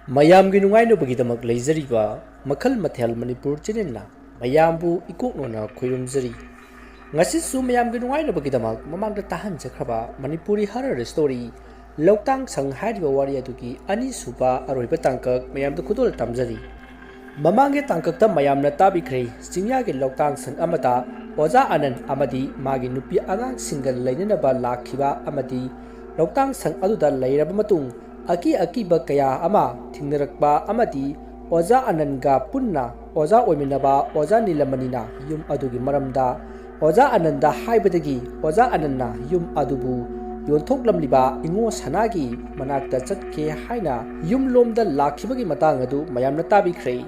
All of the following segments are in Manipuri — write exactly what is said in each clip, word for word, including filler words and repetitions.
ꯃꯌꯥꯝꯒꯤ ꯅꯨꯡꯉꯥꯏꯅꯕꯒꯤꯗꯃꯛ ꯂꯩꯖꯔꯤꯕ ꯃꯈꯜ ꯃꯊꯦꯜ ꯃꯅꯤꯄꯨꯔ ꯆꯦꯅꯦꯜꯅ ꯃꯌꯥꯝꯕꯨ ꯏꯀꯣꯛꯅꯣꯅ ꯈꯣꯏꯔꯨꯝꯖꯔꯤ꯫ ꯉꯁꯤꯁꯨ ꯃꯌꯥꯝꯒꯤ ꯅꯨꯡꯉꯥꯏꯅꯕꯒꯤꯗꯃꯛ ꯃꯃꯥꯡꯗ ꯇꯥꯍꯟꯖꯈ꯭ꯔꯕ ꯃꯅꯤꯄꯨꯔꯤ ꯍꯔꯔ ꯁ꯭ꯇꯣꯔꯤ ꯂꯧꯇꯥꯡ ꯁꯪ ꯍꯥꯏꯔꯤꯕ ꯋꯥꯔꯤ ꯑꯗꯨꯒꯤ ꯑꯅꯤꯁꯨꯕ ꯑꯔꯣꯏꯕ ꯇꯥꯡꯀꯛ ꯃꯌꯥꯝꯗ ꯈꯨꯗꯣꯜ ꯇꯝꯖꯔꯤ꯫ ꯃꯃꯥꯡꯒꯤ ꯇꯥꯡꯀꯛꯇ ꯃꯌꯥꯝꯅ ꯇꯥꯕꯤꯈ꯭ꯔꯦ, ꯆꯤꯡꯌꯥꯒꯤ ꯂꯧꯇꯥꯡ ꯁꯪ ꯑꯃꯗ ꯑꯣꯖꯥ ꯑꯅꯟ ꯑꯃꯗꯤ ꯃꯥꯒꯤ ꯅꯨꯄꯤ ꯑꯉꯥꯡꯁꯤꯡꯒ ꯂꯩꯅꯅꯕ ꯂꯥꯛꯈꯤꯕ ꯑꯃꯗꯤ ꯂꯧꯇꯥꯡ ꯁꯪ ꯑꯗꯨꯗ ꯂꯩꯔꯕ ꯃꯇꯨꯡ ꯑꯀꯤ ꯑꯀꯤꯕ ꯀꯌꯥ ꯑꯃ ꯊꯦꯡꯅꯔꯛꯄ ꯑꯃꯗꯤ ꯑꯣꯖꯥ ꯑꯅꯟꯒ ꯄꯨꯟꯅ ꯑꯣꯖꯥ ꯑꯣꯏꯃꯤꯟꯅꯕ ꯑꯣꯖꯥ ꯅꯤꯂꯃꯅꯤꯅ ꯌꯨꯝ ꯑꯗꯨꯒꯤ ꯃꯔꯝꯗ ꯑꯣꯖꯥ ꯑꯅꯟꯗ ꯍꯥꯏꯕꯗꯒꯤ ꯑꯣꯖꯥ ꯑꯅꯟꯅ ꯌꯨꯝ ꯑꯗꯨꯕꯨ ꯌꯣꯟꯊꯣꯛꯂꯝꯂꯤꯕ ꯏꯉꯣ ꯁꯅꯥꯒꯤ ꯃꯅꯥꯛꯇ ꯆꯠꯀꯦ ꯍꯥꯏꯅ ꯌꯨꯝꯂꯣꯝꯗ ꯂꯥꯛꯈꯤꯕꯒꯤ ꯃꯇꯥꯡ ꯑꯗꯨ ꯃꯌꯥꯝꯅ ꯇꯥꯕꯤꯈ꯭ꯔꯦ꯫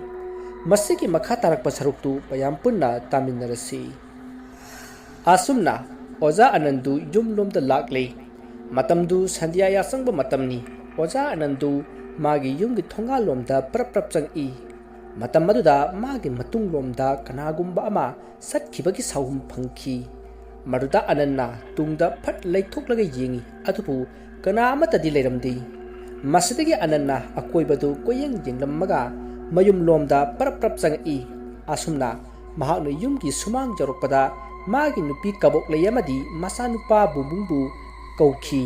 ꯃꯁꯤꯒꯤ ꯃꯈꯥ ꯇꯥꯔꯛꯄ ꯁꯔꯨꯛꯇꯨ ꯃꯌꯥꯝ ꯄꯨꯟꯅ ꯇꯥꯃꯤꯟꯅꯔꯁꯤ꯫ ꯑꯁꯨꯝꯅ ꯑꯣꯖꯥ ꯑꯅꯟꯗꯨ ꯌꯨꯝꯂꯣꯝꯗ ꯂꯥꯛꯂꯦ꯫ ꯃꯇꯝꯗꯨ ꯁꯟꯙ꯭ꯌꯥ ꯌꯥꯆꯪꯕ ꯃꯇꯝꯅꯤ꯫ ꯑꯣꯖꯥ ꯑꯅꯟꯗꯨ ꯃꯥꯒꯤ ꯌꯨꯝꯒꯤ ꯊꯣꯡꯒꯥꯜꯂꯣꯝꯗ ꯄ꯭ꯔꯞ ꯄ꯭ꯔꯞ ꯆꯪꯉꯛꯏ꯫ ꯃꯇꯝ ꯑꯗꯨꯗ ꯃꯥꯒꯤ ꯃꯇꯨꯡꯂꯣꯝꯗ ꯀꯅꯥꯒꯨꯝꯕ ꯑꯃ ꯆꯠꯈꯤꯕꯒꯤ ꯁꯥꯎꯍꯨꯝ ꯐꯪꯈꯤ꯫ ꯃꯗꯨꯗ ꯑꯅꯟꯅ ꯇꯨꯡꯗ ꯐꯠ ꯂꯩꯊꯣꯛꯂꯒ ꯌꯦꯡꯉꯤ, ꯑꯗꯨꯕꯨ ꯀꯅꯥ ꯑꯃꯠꯇꯗꯤ ꯂꯩꯔꯝꯗꯦ꯫ ꯃꯁꯤꯗꯒꯤ ꯑꯅꯟꯅ ꯑꯀꯣꯏꯕꯗꯨ ꯀꯣꯏꯌꯦꯡ ꯌꯦꯡꯂꯝꯃꯒ ꯃꯌꯨꯝꯂꯣꯝꯗ ꯄꯔꯞ ꯄꯔꯞ ꯆꯪꯉꯛꯏ꯫ ꯑꯁꯨꯝꯅ ꯃꯍꯥꯛꯅ ꯌꯨꯝꯒꯤ ꯁꯨꯃꯥꯡ ꯌꯧꯔꯛꯄꯗ ꯃꯥꯒꯤ ꯅꯨꯄꯤ ꯀꯕꯣꯛꯂꯩ ꯑꯃꯗꯤ ꯃꯆꯥꯅꯨꯄꯥ ꯕꯨꯡꯕꯨꯡꯕꯨ ꯀꯧꯈꯤ,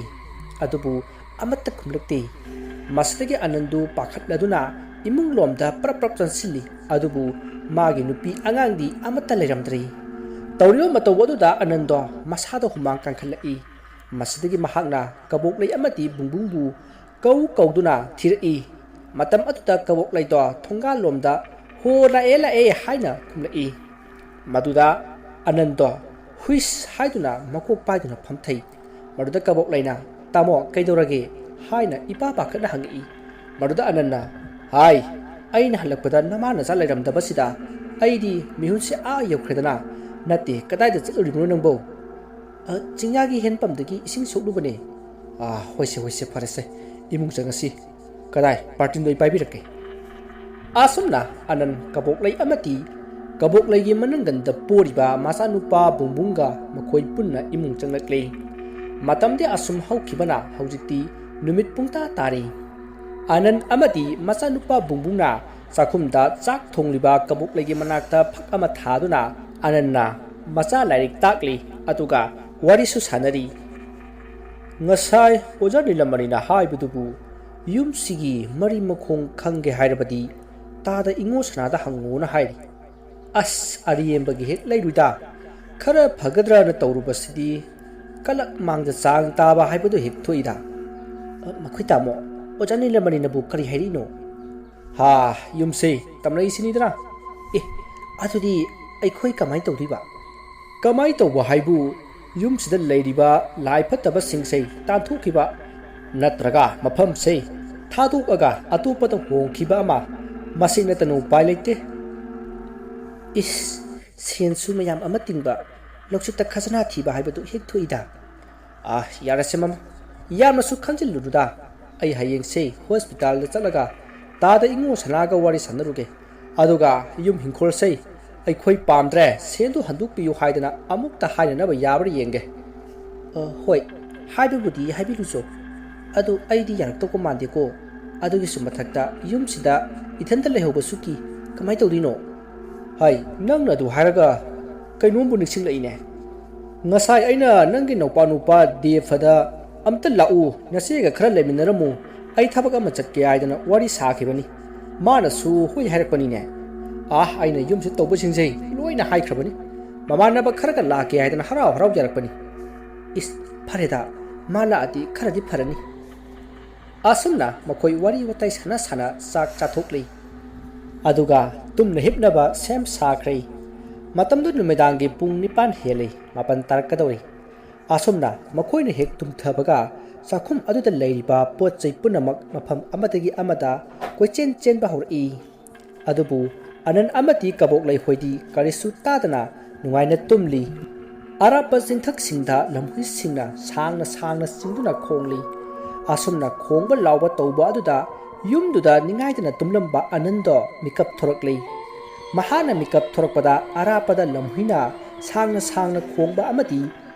ꯑꯗꯨꯕꯨ ꯑꯃꯠꯇ ꯈꯨꯝꯂꯛꯇꯦ꯫ ꯃꯁꯤꯗꯒꯤ ꯑꯅꯟꯗꯨ ꯄꯥꯈꯠꯂꯗꯨꯅ ꯏꯃꯨꯡꯂꯣꯝꯗ ꯄꯔꯞ ꯄꯔꯞ ꯆꯪꯁꯤꯜꯂꯤ, ꯑꯗꯨꯕꯨ ꯃꯥꯒꯤ ꯅꯨꯄꯤ ꯑꯉꯥꯡꯗꯤ ꯑꯃꯠꯇ ꯂꯩꯔꯝꯗ꯭ꯔꯦ꯫ ꯇꯧꯔꯤꯕ ꯃꯇꯧ ꯑꯗꯨꯗ ꯑꯅꯟꯗꯣ ꯃꯁꯥꯗ ꯍꯨꯃꯥꯡ ꯀꯥꯡꯈꯠꯂꯛꯏ꯫ ꯃꯁꯤꯗꯒꯤ ꯃꯍꯥꯛꯅ ꯀꯕꯣꯛꯂꯩ ꯑꯃꯗꯤ ꯕꯨꯡꯕꯨꯡꯕꯨ ꯀꯧ ꯀꯧꯗꯨꯅ ꯊꯤꯔꯛꯏ꯫ ꯃꯇꯝ ꯑꯗꯨꯗ ꯀꯕꯣꯛꯂꯩꯗꯣ ꯊꯣꯡꯒꯥꯜꯂꯣꯝꯗ "ꯍꯣ, ꯂꯥꯛꯑꯦ, ꯂꯥꯛꯑꯦ" ꯍꯥꯏꯅ ꯈꯨꯝꯂꯛꯏ꯫ ꯃꯗꯨꯗ ꯑꯅꯟꯗꯣ "ꯍꯨꯏꯁ" ꯍꯥꯏꯗꯨꯅ ꯃꯀꯣꯛ ꯄꯥꯏꯗꯨꯅ ꯐꯝꯊꯩ꯫ ꯃꯗꯨꯗ ꯀꯕꯣꯛꯂꯩꯅ "ꯇꯥꯃꯣ, ꯀꯩꯗꯧꯔꯒꯦ?" ꯍꯥꯏꯅ ꯏꯄꯥ ꯄꯥꯈꯠꯅ ꯍꯪꯉꯛꯏ꯫ ꯃꯗꯨꯗ ꯑꯅꯟꯅ "ꯍꯥꯏ, ꯑꯩꯅ ꯍꯜꯂꯛꯄꯗ ꯅꯃꯥ ꯅꯆꯥ ꯂꯩꯔꯝꯗꯕꯁꯤꯗ ꯑꯩꯗꯤ ꯃꯤꯍꯨꯟꯁꯦ ꯑꯥ ꯌꯧꯈ꯭ꯔꯦꯗꯅ꯫ ꯅꯠꯇꯦ, ꯀꯗꯥꯏꯗ ꯆꯠꯂꯨꯔꯤꯕꯅꯣ ꯅꯪꯕꯣ?" "ꯑ, ꯆꯤꯡꯌꯥꯒꯤ ꯍꯦꯟ ꯄꯝꯗꯒꯤ ꯏꯁꯤꯡ ꯁꯣꯛꯂꯨꯕꯅꯦ꯫" "ꯑ, ꯍꯣꯏꯁꯦ, ꯍꯣꯏꯁꯦ, ꯐꯔꯦꯁꯦ, ꯏꯃꯨꯡ ꯆꯪꯉꯁꯤ꯫ ꯀꯗꯥꯏ, ꯕꯥꯔꯇꯤꯟꯗꯣ ꯑꯩ ꯄꯥꯏꯕꯤꯔꯛꯀꯦ꯫" ꯑꯁꯨꯝꯅ ꯑꯅꯟ ꯀꯕꯣꯛꯂꯩ ꯑꯃꯗꯤ ꯀꯕꯣꯛꯂꯩꯒꯤ ꯃꯅꯪꯒꯟꯗ ꯄꯣꯔꯤꯕ ꯃꯆꯥꯅꯨꯄꯥ ꯕꯨꯡꯕꯨꯡꯒ ꯃꯈꯣꯏ ꯄꯨꯟꯅ ꯏꯃꯨꯡ ꯆꯪꯂꯛꯂꯦ꯫ ꯃꯇꯝꯗꯤ ꯑꯁꯨꯝ ꯍꯧꯈꯤꯕꯅ ꯍꯧꯖꯤꯛꯇꯤ ꯅꯨꯃꯤꯠ ꯄꯨꯡꯇꯥ ꯇꯥꯔꯦ꯫ ꯑꯅꯟ ꯑꯃꯗꯤ ꯃꯆꯥꯅꯨꯄꯥ ꯕꯨꯡꯕꯨꯡꯅ ꯆꯥꯛꯈꯨꯝꯗ ꯆꯥꯛ ꯊꯣꯡꯂꯤꯕ ꯀꯕꯣꯛꯂꯩꯒꯤ ꯃꯅꯥꯛꯇ ꯐꯛ ꯑꯃ ꯊꯥꯗꯨꯅ ꯑꯅꯟꯅ ꯃꯆꯥ ꯂꯥꯏꯔꯤꯛ ꯇꯥꯛꯂꯤ, ꯑꯗꯨꯒ ꯋꯥꯔꯤꯁꯨ ꯁꯥꯟꯅꯔꯤ꯫ "ꯉꯁꯥꯏ ꯑꯣꯖꯥ ꯅꯤꯂꯃꯅꯤꯅ ꯍꯥꯏꯕꯗꯨꯕꯨ ꯌꯨꯝꯁꯤꯒꯤ ꯃꯔꯤ ꯃꯈꯣꯡ ꯈꯪꯒꯦ ꯍꯥꯏꯔꯕꯗꯤ ꯇꯥꯗ ꯏꯉꯣ ꯁꯅꯥꯗ ꯍꯪꯉꯨꯅ ꯍꯥꯏꯔꯤ꯫ ꯑꯁ, ꯑꯔꯦꯝꯕꯒꯤ ꯍꯦꯛ ꯂꯩꯔꯨꯗ꯫ ꯈꯔ ꯐꯒꯗ꯭ꯔꯅ ꯇꯧꯔꯨꯕꯁꯤꯗꯤ ꯀꯂꯛ ꯃꯥꯡꯗ ꯆꯥꯡ ꯇꯥꯕ ꯍꯥꯏꯕꯗꯨ ꯍꯦꯛ ꯊꯣꯛꯏꯗ꯫ ꯑ, ꯃꯈꯣꯏ ꯇꯥꯃꯣ, ꯑꯣꯖꯥ ꯅꯤꯂꯃꯅꯤꯅꯕꯨ ꯀꯔꯤ ꯍꯥꯏꯔꯛꯏꯅꯣ?" "ꯍꯥ, ꯌꯨꯝꯁꯦ ꯇꯝꯅꯩꯁꯤꯅꯤꯗꯅ꯫ ꯑꯦ, ꯑꯗꯨꯗꯤ ꯑꯩꯈꯣꯏ ꯀꯃꯥꯏꯅ ꯇꯧꯗꯣꯏꯕ?" "ꯀꯃꯥꯏꯅ ꯇꯧꯕ ꯍꯥꯏꯕꯨ, ꯌꯨꯝꯁꯤꯗ ꯂꯩꯔꯤꯕ ꯂꯥꯏ ꯐꯠꯇꯕꯁꯤꯡꯁꯦ ꯇꯥꯟꯊꯣꯛꯈꯤꯕ, ꯅꯠꯇ꯭ꯔꯒ ꯃꯐꯝꯁꯦ ꯊꯥꯗꯣꯛꯑꯒ ꯑꯇꯣꯞꯄꯗ ꯍꯣꯡꯈꯤꯕ ꯑꯃ, ꯃꯁꯤ ꯅꯠꯇꯅ ꯎꯄꯥꯏ ꯂꯩꯇꯦ꯫" "ꯏꯁ, ꯁꯦꯟꯁꯨ ꯃꯌꯥꯝ ꯑꯃ ꯇꯤꯡꯕ, ꯂꯧꯁꯤꯠꯇ ꯈꯖꯅꯥ ꯊꯤꯕ ꯍꯥꯏꯕꯗꯨ ꯍꯦꯛ ꯊꯣꯛꯏꯗ꯫" "ꯑꯥ, ꯌꯥꯔꯦꯁꯦ ꯃꯃꯥ, ꯌꯥꯝꯅꯁꯨ ꯈꯟꯖꯤꯜꯂꯨꯅꯨꯗ꯫ ꯑꯩ ꯍꯌꯦꯡꯁꯦ ꯍꯣꯁꯄꯤꯇꯥꯜꯗ ꯆꯠꯂꯒ ꯇꯥꯗ ꯏꯉꯣ ꯁꯅꯥꯒ ꯋꯥꯔꯤ ꯁꯥꯟꯅꯔꯨꯒꯦ꯫ ꯑꯗꯨꯒ ꯌꯨꯝ ꯍꯤꯡꯈꯣꯜꯁꯦ ꯑꯩꯈꯣꯏ ꯄꯥꯝꯗ꯭ꯔꯦ, ꯁꯦꯟꯗꯨ ꯍꯟꯗꯣꯛꯄꯤꯌꯨ ꯍꯥꯏꯗꯅ ꯑꯃꯨꯛꯇ ꯍꯥꯏꯅꯅꯕ ꯌꯥꯕ꯭ꯔꯥ ꯌꯦꯡꯒꯦ꯫" "ꯑ, ꯍꯣꯏ, ꯍꯥꯏꯕꯕꯨꯗꯤ ꯍꯥꯏꯕꯤꯔꯨꯆꯣ꯫ ꯑꯗꯨ ꯑꯩꯗꯤ ꯌꯥꯔꯛꯇꯧꯕ ꯃꯥꯟꯗꯦꯀꯣ꯫ ꯑꯗꯨꯒꯤꯁꯨ ꯃꯊꯛꯇ ꯌꯨꯝꯁꯤꯗ ꯏꯊꯟꯇ ꯂꯩꯍꯧꯕꯁꯨ ꯀꯤ꯫ ꯀꯃꯥꯏꯅ ꯇꯧꯗꯣꯏꯅꯣ?" "ꯍꯥꯏ, ꯅꯪꯅ ꯑꯗꯨ ꯍꯥꯏꯔꯒ ꯀꯩꯅꯣꯝꯕꯨ ꯅꯤꯡꯁꯤꯡꯂꯛꯏꯅꯦ꯫ ꯉꯁꯥꯏ ꯑꯩꯅ ꯅꯪꯒꯤ ꯅꯧꯄꯥ ꯅꯨꯄꯥ ꯗꯦꯐꯗ ꯑꯝꯇ ꯂꯥꯛꯎ, ꯅꯆꯦꯒ ꯈꯔ ꯂꯩꯃꯤꯟꯅꯔꯝꯃꯨ, ꯑꯩ ꯊꯕꯛ ꯑꯃ ꯆꯠꯀꯦ ꯍꯥꯏꯗꯅ ꯋꯥꯔꯤ ꯁꯥꯈꯤꯕꯅꯤ꯫ ꯃꯥꯅꯁꯨ ꯍꯣꯏ ꯍꯥꯏꯔꯛꯄꯅꯤꯅꯦ꯫ ꯑꯥ, ꯑꯩꯅ ꯌꯨꯝꯁꯤꯗ ꯇꯧꯕꯁꯤꯡꯁꯦ ꯂꯣꯏꯅ ꯍꯥꯏꯈ꯭ꯔꯕꯅꯤ꯫ ꯃꯃꯥꯟꯅꯕ ꯈꯔꯒ ꯂꯥꯛꯀꯦ ꯍꯥꯏꯗꯅ ꯍꯔꯥꯎ ꯍꯔꯥꯎ ꯌꯥꯔꯛꯄꯅꯤ꯫" "ꯏꯁ, ꯐꯔꯦꯗ, ꯃꯥ ꯂꯥꯛꯑꯗꯤ ꯈꯔꯗꯤ ꯐꯔꯅꯤ꯫" ꯑꯁꯨꯝꯅ ꯃꯈꯣꯏ ꯋꯥꯔꯤ ꯋꯥꯇꯥꯏ ꯁꯥꯟꯅ ꯁꯥꯟꯅ ꯆꯥꯛ ꯆꯥꯊꯣꯛꯂꯤ꯫ ꯑꯗꯨꯒ ꯇꯨꯝꯅ ꯍꯤꯞꯅꯕ ꯁꯦꯝ ꯁꯥꯈ꯭ꯔꯦ꯫ ꯃꯇꯝꯗꯨ ꯅꯨꯃꯤꯗꯥꯡꯒꯤ ꯄꯨꯡ ꯅꯤꯄꯥꯟ ꯍꯦꯜꯂꯤ, ꯃꯥꯄꯟ ꯇꯥꯔꯛꯀꯗꯧꯔꯤ꯫ ꯑꯁꯨꯝꯅ ꯃꯈꯣꯏꯅ ꯍꯦꯛ ꯇꯨꯝꯊꯕꯒ ꯆꯥꯛꯈꯨꯝ ꯑꯗꯨꯗ ꯂꯩꯔꯤꯕ ꯄꯣꯠ ꯆꯩ ꯄꯨꯝꯅꯃꯛ ꯃꯐꯝ ꯑꯃꯗꯒꯤ ꯑꯃꯗ ꯀꯣꯏꯆꯦꯟ ꯆꯦꯟꯕ ꯍꯧꯔꯛꯏ꯫ ꯑꯗꯨꯕꯨ ꯑꯅꯟ ꯑꯃꯗꯤ ꯀꯕꯣꯛꯂꯩ ꯍꯣꯏꯗꯤ ꯀꯔꯤꯁꯨ ꯇꯥꯗꯅ ꯅꯨꯡꯉꯥꯏꯅ ꯇꯨꯝꯂꯤ꯫ ꯑꯔꯥꯞꯄ ꯆꯤꯡꯊꯛꯁꯤꯡꯗ ꯂꯝꯍꯨꯏꯁꯤꯡꯅ ꯁꯥꯡꯅ ꯁꯥꯡꯅ ꯆꯤꯡꯗꯨꯅ ꯈꯣꯡꯂꯤ꯫ ꯑꯁꯨꯝꯅ ꯈꯣꯡꯕ ꯂꯥꯎꯕ ꯇꯧꯕ ꯑꯗꯨꯗ ꯌꯨꯝꯗꯨꯗ ꯅꯤꯡꯉꯥꯏꯗꯅ ꯇꯨꯝꯂꯝꯕ ꯑꯅꯟꯗꯣ ꯃꯤꯀꯞ ꯊꯣꯔꯛꯂꯤ꯫ ꯃꯍꯥꯛꯅ ꯃꯤꯀꯞ ꯊꯣꯔꯛꯄꯗ ꯑꯔꯥꯞꯄꯗ ꯂꯝꯍꯨꯏꯅ ꯁꯥꯡꯅ ꯁꯥꯡꯅ ꯈꯣꯡꯕ ꯑꯃꯗꯤ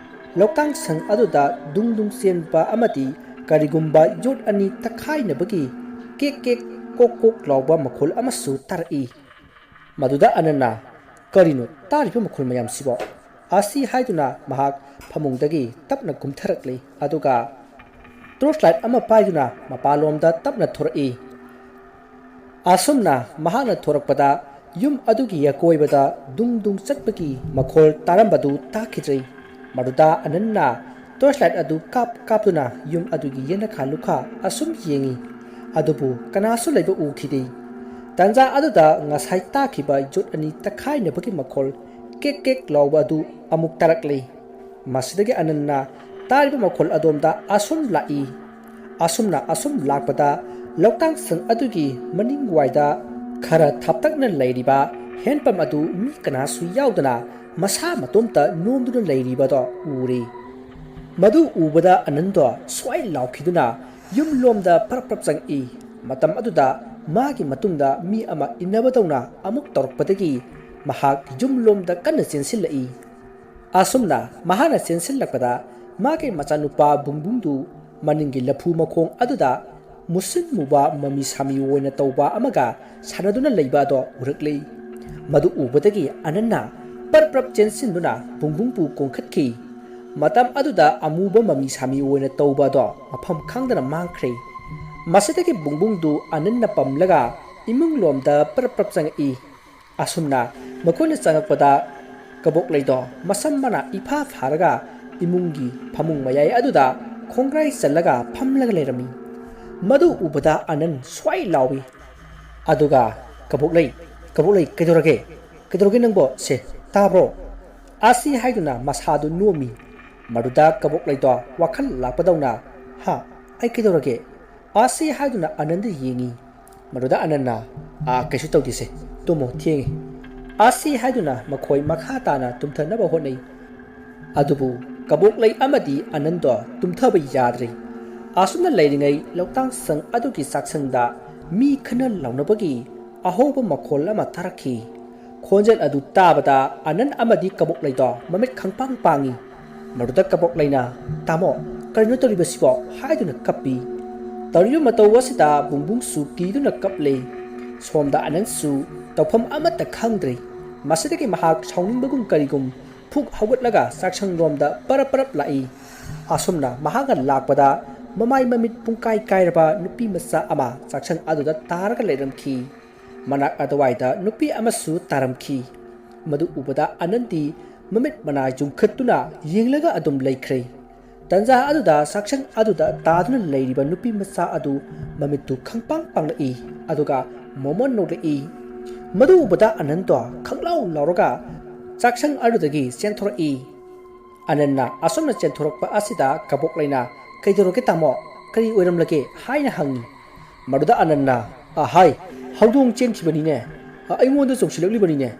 ꯂꯧꯀꯥꯡꯁꯪ ꯑꯗꯨꯗ ꯗꯨꯡ ꯗꯨꯡ ꯆꯦꯟꯕ ꯑꯃꯗꯤ ꯀꯔꯤꯒꯨꯝꯕ ꯌꯣꯠ ꯑꯅꯤ ꯇꯛꯈꯥꯏꯅꯕꯒꯤ ꯀꯦꯛ ꯀꯦꯛ ꯀꯣꯛ ꯀꯣꯛ ꯂꯥꯎꯕ ꯃꯈꯣꯜ ꯑꯃꯁꯨ ꯇꯥꯔꯛꯏ꯫ ꯃꯗꯨꯗ ꯑꯅꯟꯅ, "ꯀꯔꯤꯅꯣ ꯇꯥꯔꯤꯕ ꯃꯈꯣꯜ ꯃꯌꯥꯝꯁꯤꯕꯣ?" ꯑꯁꯤ ꯍꯥꯏꯗꯨꯅ ꯃꯍꯥꯛ ꯐꯃꯨꯡꯗꯒꯤ ꯇꯞꯅ ꯀꯨꯝꯊꯔꯛꯂꯤ꯫ ꯑꯗꯨꯒ ꯇꯣꯔꯆ ꯂꯥꯏꯠ ꯑꯃ ꯄꯥꯏꯗꯨꯅ ꯃꯄꯥꯟꯂꯣꯝꯗ ꯇꯞꯅ ꯊꯣꯔꯛꯏ꯫ ꯑꯁꯨꯝꯅ ꯃꯍꯥꯛꯅ ꯊꯣꯔꯛꯄꯗ ꯌꯨꯝ ꯑꯗꯨꯒꯤ ꯑꯀꯣꯏꯕꯗ ꯗꯨꯡ ꯗꯨꯡ ꯆꯠꯄꯒꯤ ꯃꯈꯣꯜ ꯇꯥꯔꯝꯕꯗꯨ ꯇꯥꯈꯤꯗ꯭ꯔꯦ꯫ ꯃꯗꯨꯗ ꯑꯅꯟꯅ ꯇꯣꯔꯆ ꯂꯥꯏꯠ ꯑꯗꯨ ꯀꯥꯞ ꯀꯥꯞꯇꯨꯅ ꯌꯨꯝ ꯑꯗꯨꯒꯤ ꯌꯦꯅꯈꯥ ꯂꯨꯈꯥ ꯑꯁꯨꯝ ꯌꯦꯡꯏ꯫ ꯑꯗꯨꯕꯨ ꯀꯅꯥꯁꯨ ꯂꯩꯕ ꯎꯈꯤꯗꯦ꯫ ꯇꯥꯟꯖꯥ ꯑꯗꯨꯗ ꯉꯁꯥꯏ ꯇꯥꯈꯤꯕ ꯌꯣꯠ ꯑꯅꯤ ꯇꯛꯈꯥꯏꯅꯕꯒꯤ ꯃꯈꯣꯜ ꯀꯦꯛ ꯀꯦꯛ ꯂꯥꯎꯕ ꯑꯗꯨ ꯑꯃꯨꯛ ꯇꯥꯔꯛꯂꯦ꯫ ꯃꯁꯤꯗꯒꯤ ꯑꯅꯟꯅ ꯇꯥꯔꯤꯕ ꯃꯈꯣꯜ ꯑꯗꯣꯝꯗ ꯑꯁꯨꯝ ꯂꯥꯛꯏ꯫ ꯑꯁꯨꯝꯅ ꯑꯁꯨꯝ ꯂꯥꯛꯄꯗ ꯂꯧꯇꯥꯡ ꯁꯪ ꯑꯗꯨꯒꯤ ꯃꯅꯤꯡꯋꯥꯏꯗ ꯈꯔ ꯊꯥꯞꯇꯛꯅ ꯂꯩꯔꯤꯕ ꯍꯦꯟꯄꯝ ꯑꯗꯨ ꯃꯤ ꯀꯅꯥꯁꯨ ꯌꯥꯎꯗꯅ ꯃꯁꯥ ꯃꯇꯣꯝꯇ ꯅꯣꯝꯗꯨꯅ ꯂꯩꯔꯤꯕꯗꯣ ꯎꯔꯦ꯫ ꯃꯗꯨ ꯎꯕꯗ ꯑꯅꯟꯗꯣ ꯁ꯭ꯋꯥꯏ ꯂꯥꯎꯈꯤꯗꯨꯅ ꯌꯨꯝꯂꯣꯝꯗ ꯄꯔꯞ ꯄꯔꯞ ꯆꯪꯉꯛꯏ꯫ ꯃꯇꯝ ꯑꯗꯨꯗ ꯃꯥꯒꯤ ꯃꯇꯨꯡꯗ ꯃꯤ ꯑꯃ ꯏꯟꯅꯕꯗꯧꯅ ꯑꯃꯨꯛ ꯇꯧꯔꯛꯄꯗꯒꯤ ꯃꯍꯥꯛ ꯌꯨꯝꯂꯣꯝꯗ ꯀꯟꯅ ꯆꯦꯟꯁꯤꯜꯂꯛꯏ꯫ ꯑꯁꯨꯝꯅ ꯃꯍꯥꯛꯅ ꯆꯦꯟꯁꯤꯜꯂꯛꯄꯗ ꯃꯥꯒꯤ ꯃꯆꯥꯅꯨꯄꯥ ꯕꯨꯡꯕꯨꯡꯗꯨ ꯃꯅꯤꯡꯒꯤ ꯂꯐꯨ ꯃꯈꯣꯡ ꯑꯗꯨꯗ ꯃꯨꯁꯤꯟ ꯃꯨꯕ ꯃꯃꯤ ꯁꯥꯃꯤ ꯑꯣꯏꯅ ꯇꯧꯕ ꯑꯃꯒ ꯁꯥꯟꯅꯗꯨꯅ ꯂꯩꯕ ꯑꯗꯣ ꯎꯔꯛꯂꯤ꯫ ꯃꯗꯨ ꯎꯕꯗꯒꯤ ꯑꯅꯟꯅ ꯄꯔꯞ ꯄꯔꯞ ꯆꯦꯟꯁꯤꯟꯗꯨꯅ ꯕꯨꯡꯕꯨꯡꯕꯨ ꯀꯣꯟꯈꯠꯈꯤ꯫ ꯃꯇꯝ ꯑꯗꯨꯗ ꯑꯃꯨꯕ ꯃꯃꯤ ꯁꯥꯃꯤ ꯑꯣꯏꯅ ꯇꯧꯕ ꯑꯗꯣ ꯃꯐꯝ ꯈꯪꯗꯅ ꯃꯥꯡꯈ꯭ꯔꯦ꯫ ꯃꯁꯤꯗꯒꯤ ꯕꯨꯡꯕꯨꯡꯗꯨ ꯑꯅꯟꯅ ꯄꯝꯂꯒ ꯏꯃꯨꯡꯂꯣꯝꯗ ꯄꯔꯞ ꯄꯔꯞ ꯆꯪꯉꯛꯏ꯫ ꯑꯁꯨꯝꯅ ꯃꯈꯣꯏꯅ ꯆꯪꯉꯛꯄꯗ ꯀꯕꯣꯛꯂꯩꯗꯣ ꯃꯁꯝ ꯃꯅꯥ ꯏꯐꯥ ꯐꯥꯔꯒ ꯏꯃꯨꯡꯒꯤ ꯐꯃꯨꯡ ꯃꯌꯥꯏ ꯑꯗꯨꯗ ꯈꯣꯡꯒ꯭ꯔꯥꯏ ꯆꯜꯂꯒ ꯐꯝꯂꯒ ꯂꯩꯔꯝꯃꯤ꯫ ꯃꯗꯨ ꯎꯕꯗ ꯑꯅꯟ ꯁ꯭ꯋꯥꯏ ꯂꯥꯎꯏ꯫ ꯑꯗꯨꯒ, "ꯀꯕꯣꯛꯂꯩ, ꯀꯕꯣꯛꯂꯩ, ꯀꯩꯗꯧꯔꯒꯦ? ꯀꯩꯗꯧꯔꯒꯦ ꯅꯪꯕꯣ? ꯁꯦ, ꯇꯥꯕ꯭ꯔꯣ?" ꯑꯁꯤ ꯍꯥꯏꯗꯨꯅ ꯃꯁꯥꯗꯨ ꯅꯣꯝꯃꯤ꯫ ꯃꯗꯨꯗ ꯀꯕꯣꯛꯂꯩꯗꯣ ꯋꯥꯈꯜ ꯂꯥꯛꯄꯗꯧꯅ, "ꯍꯥ? ꯑꯩ ꯀꯩꯗꯧꯔꯒꯦ?" ꯑꯁꯤ ꯍꯥꯏꯗꯨꯅ ꯑꯅꯟꯗ ꯌꯦꯡꯉꯤ꯫ ꯃꯗꯨꯗ ꯑꯅꯟꯅ, "ꯑꯥ, ꯀꯩꯁꯨ ꯇꯧꯗꯦꯁꯦ, ꯇꯨꯝꯃꯣ, ꯊꯦꯡꯉꯦ"꯫ ꯑꯁꯤ ꯍꯥꯏꯗꯨꯅ ꯃꯈꯣꯏ ꯃꯈꯥ ꯇꯥꯅ ꯇꯨꯝꯊꯅꯕ ꯍꯣꯠꯅꯩ꯫ ꯑꯗꯨꯕꯨ ꯀꯕꯣꯛꯂꯩ ꯑꯃꯗꯤ ꯑꯅꯟꯗꯣ ꯇꯨꯝꯊꯕ ꯌꯥꯗ꯭ꯔꯦ꯫ ꯑꯁꯨꯝꯅ ꯂꯩꯔꯤꯉꯩ ꯂꯧꯇꯥꯡ ꯁꯪ ꯑꯗꯨꯒꯤ ꯆꯥꯛꯁꯪꯗ ꯃꯤ ꯈꯟꯅ ꯂꯥꯎꯅꯕꯒꯤ ꯑꯍꯧꯕ ꯃꯈꯣꯜ ꯑꯃ ꯇꯥꯔꯛꯈꯤ꯫ ꯈꯣꯟꯖꯦꯜ ꯑꯗꯨ ꯇꯥꯕꯗ ꯑꯅꯟ ꯑꯃꯗꯤ ꯀꯕꯣꯛꯂꯩꯗꯣ ꯃꯃꯤꯠ ꯈꯪꯄꯥꯡ ꯄꯥꯡꯉꯤ꯫ ꯃꯗꯨꯗ ꯀꯕꯣꯛꯂꯩꯅ, "ꯇꯥꯃꯣ, ꯀꯔꯤꯅꯣ ꯇꯧꯔꯤꯕꯁꯤꯕꯣ?" ꯍꯥꯏꯗꯨꯅ ꯀꯞꯄꯤ꯫ ꯇꯧꯔꯤꯕ ꯃꯇꯧ ꯑꯁꯤꯗ ꯕꯨꯡꯕꯨꯡꯁꯨ ꯀꯤꯗꯨꯅ ꯀꯞꯂꯦ꯫ ꯁꯣꯝꯗ ꯑꯅꯟꯁꯨ ꯇꯧꯐꯝ ꯑꯃꯠꯇ ꯈꯪꯗ꯭ꯔꯦ꯫ ꯃꯁꯤꯗꯒꯤ ꯃꯍꯥꯛ ꯁꯥꯎꯅꯤꯡꯕꯒꯨꯝ ꯀꯔꯤꯒꯨꯝ ꯐꯨꯛ ꯍꯧꯒꯠꯂꯒ ꯆꯥꯛꯁꯪꯂꯣꯝꯗ ꯄꯔꯞ ꯄꯔꯞ ꯂꯥꯛꯏ꯫ ꯑꯁꯨꯝꯅ ꯃꯍꯥꯛꯅ ꯂꯥꯛꯄꯗ ꯃꯃꯥꯏ ꯃꯃꯤꯠ ꯄꯨꯡꯀꯥꯏ ꯀꯥꯏꯔꯕ ꯅꯨꯄꯤ ꯃꯆꯥ ꯑꯃ ꯆꯥꯛꯁꯪ ꯑꯗꯨꯗ ꯇꯥꯔꯒ ꯂꯩꯔꯝꯈꯤ꯫ ꯃꯅꯥꯛ ꯑꯗꯨꯋꯥꯏꯗ ꯅꯨꯄꯤ ꯑꯃꯁꯨ ꯇꯥꯔꯝꯈꯤ꯫ ꯃꯗꯨ ꯎꯕꯗ ꯑꯅꯟꯗꯤ ꯃꯃꯤꯠ ꯃꯅꯥ ꯌꯨꯡꯈꯠꯇꯨꯅ ꯌꯦꯡꯂꯒ ꯑꯗꯨꯝ ꯂꯩꯈ꯭ꯔꯦ꯫ ꯇꯟꯖꯥ ꯑꯗꯨꯗ ꯆꯥꯛꯁꯪ ꯑꯗꯨꯗ ꯇꯥꯗꯨꯅ ꯂꯩꯔꯤꯕ ꯅꯨꯄꯤ ꯃꯆꯥ ꯑꯗꯨ ꯃꯃꯤꯠꯇꯨ ꯈꯪꯄꯥꯡ ꯄꯥꯡꯂꯛꯏ, ꯑꯗꯨꯒ ꯃꯣꯃꯣꯟ ꯅꯣꯛꯂꯛꯏ꯫ ꯃꯗꯨ ꯎꯕꯗ ꯑꯅꯟꯗꯣ ꯈꯪꯂꯥꯎ ꯂꯥꯎꯔꯒ ꯆꯥꯛꯁꯪ ꯑꯗꯨꯗꯒꯤ ꯆꯦꯟꯊꯣꯔꯛꯏ꯫ ꯑꯅꯟꯅ ꯑꯁꯨꯝꯅ ꯆꯦꯟꯊꯣꯔꯛꯄ ꯑꯁꯤꯗ ꯀꯕꯣꯛꯂꯩꯅ, "ꯀꯩꯗꯧꯔꯒꯦ ꯇꯥꯃꯣ? ꯀꯔꯤ ꯑꯣꯏꯔꯝꯂꯒꯦ?" ꯍꯥꯏꯅ ꯍꯪꯉꯤ꯫ ꯃꯗꯨꯗ ꯑꯅꯟꯅ, "ꯑꯍꯥꯏ, ꯍꯧꯗꯣꯡ ꯆꯦꯟꯈꯤꯕꯅꯤꯅꯦ꯫ ꯑ, ꯑꯩꯉꯣꯟꯗ ꯆꯣꯡꯁꯤꯜꯂꯛꯂꯤꯕꯅꯤꯅꯦ"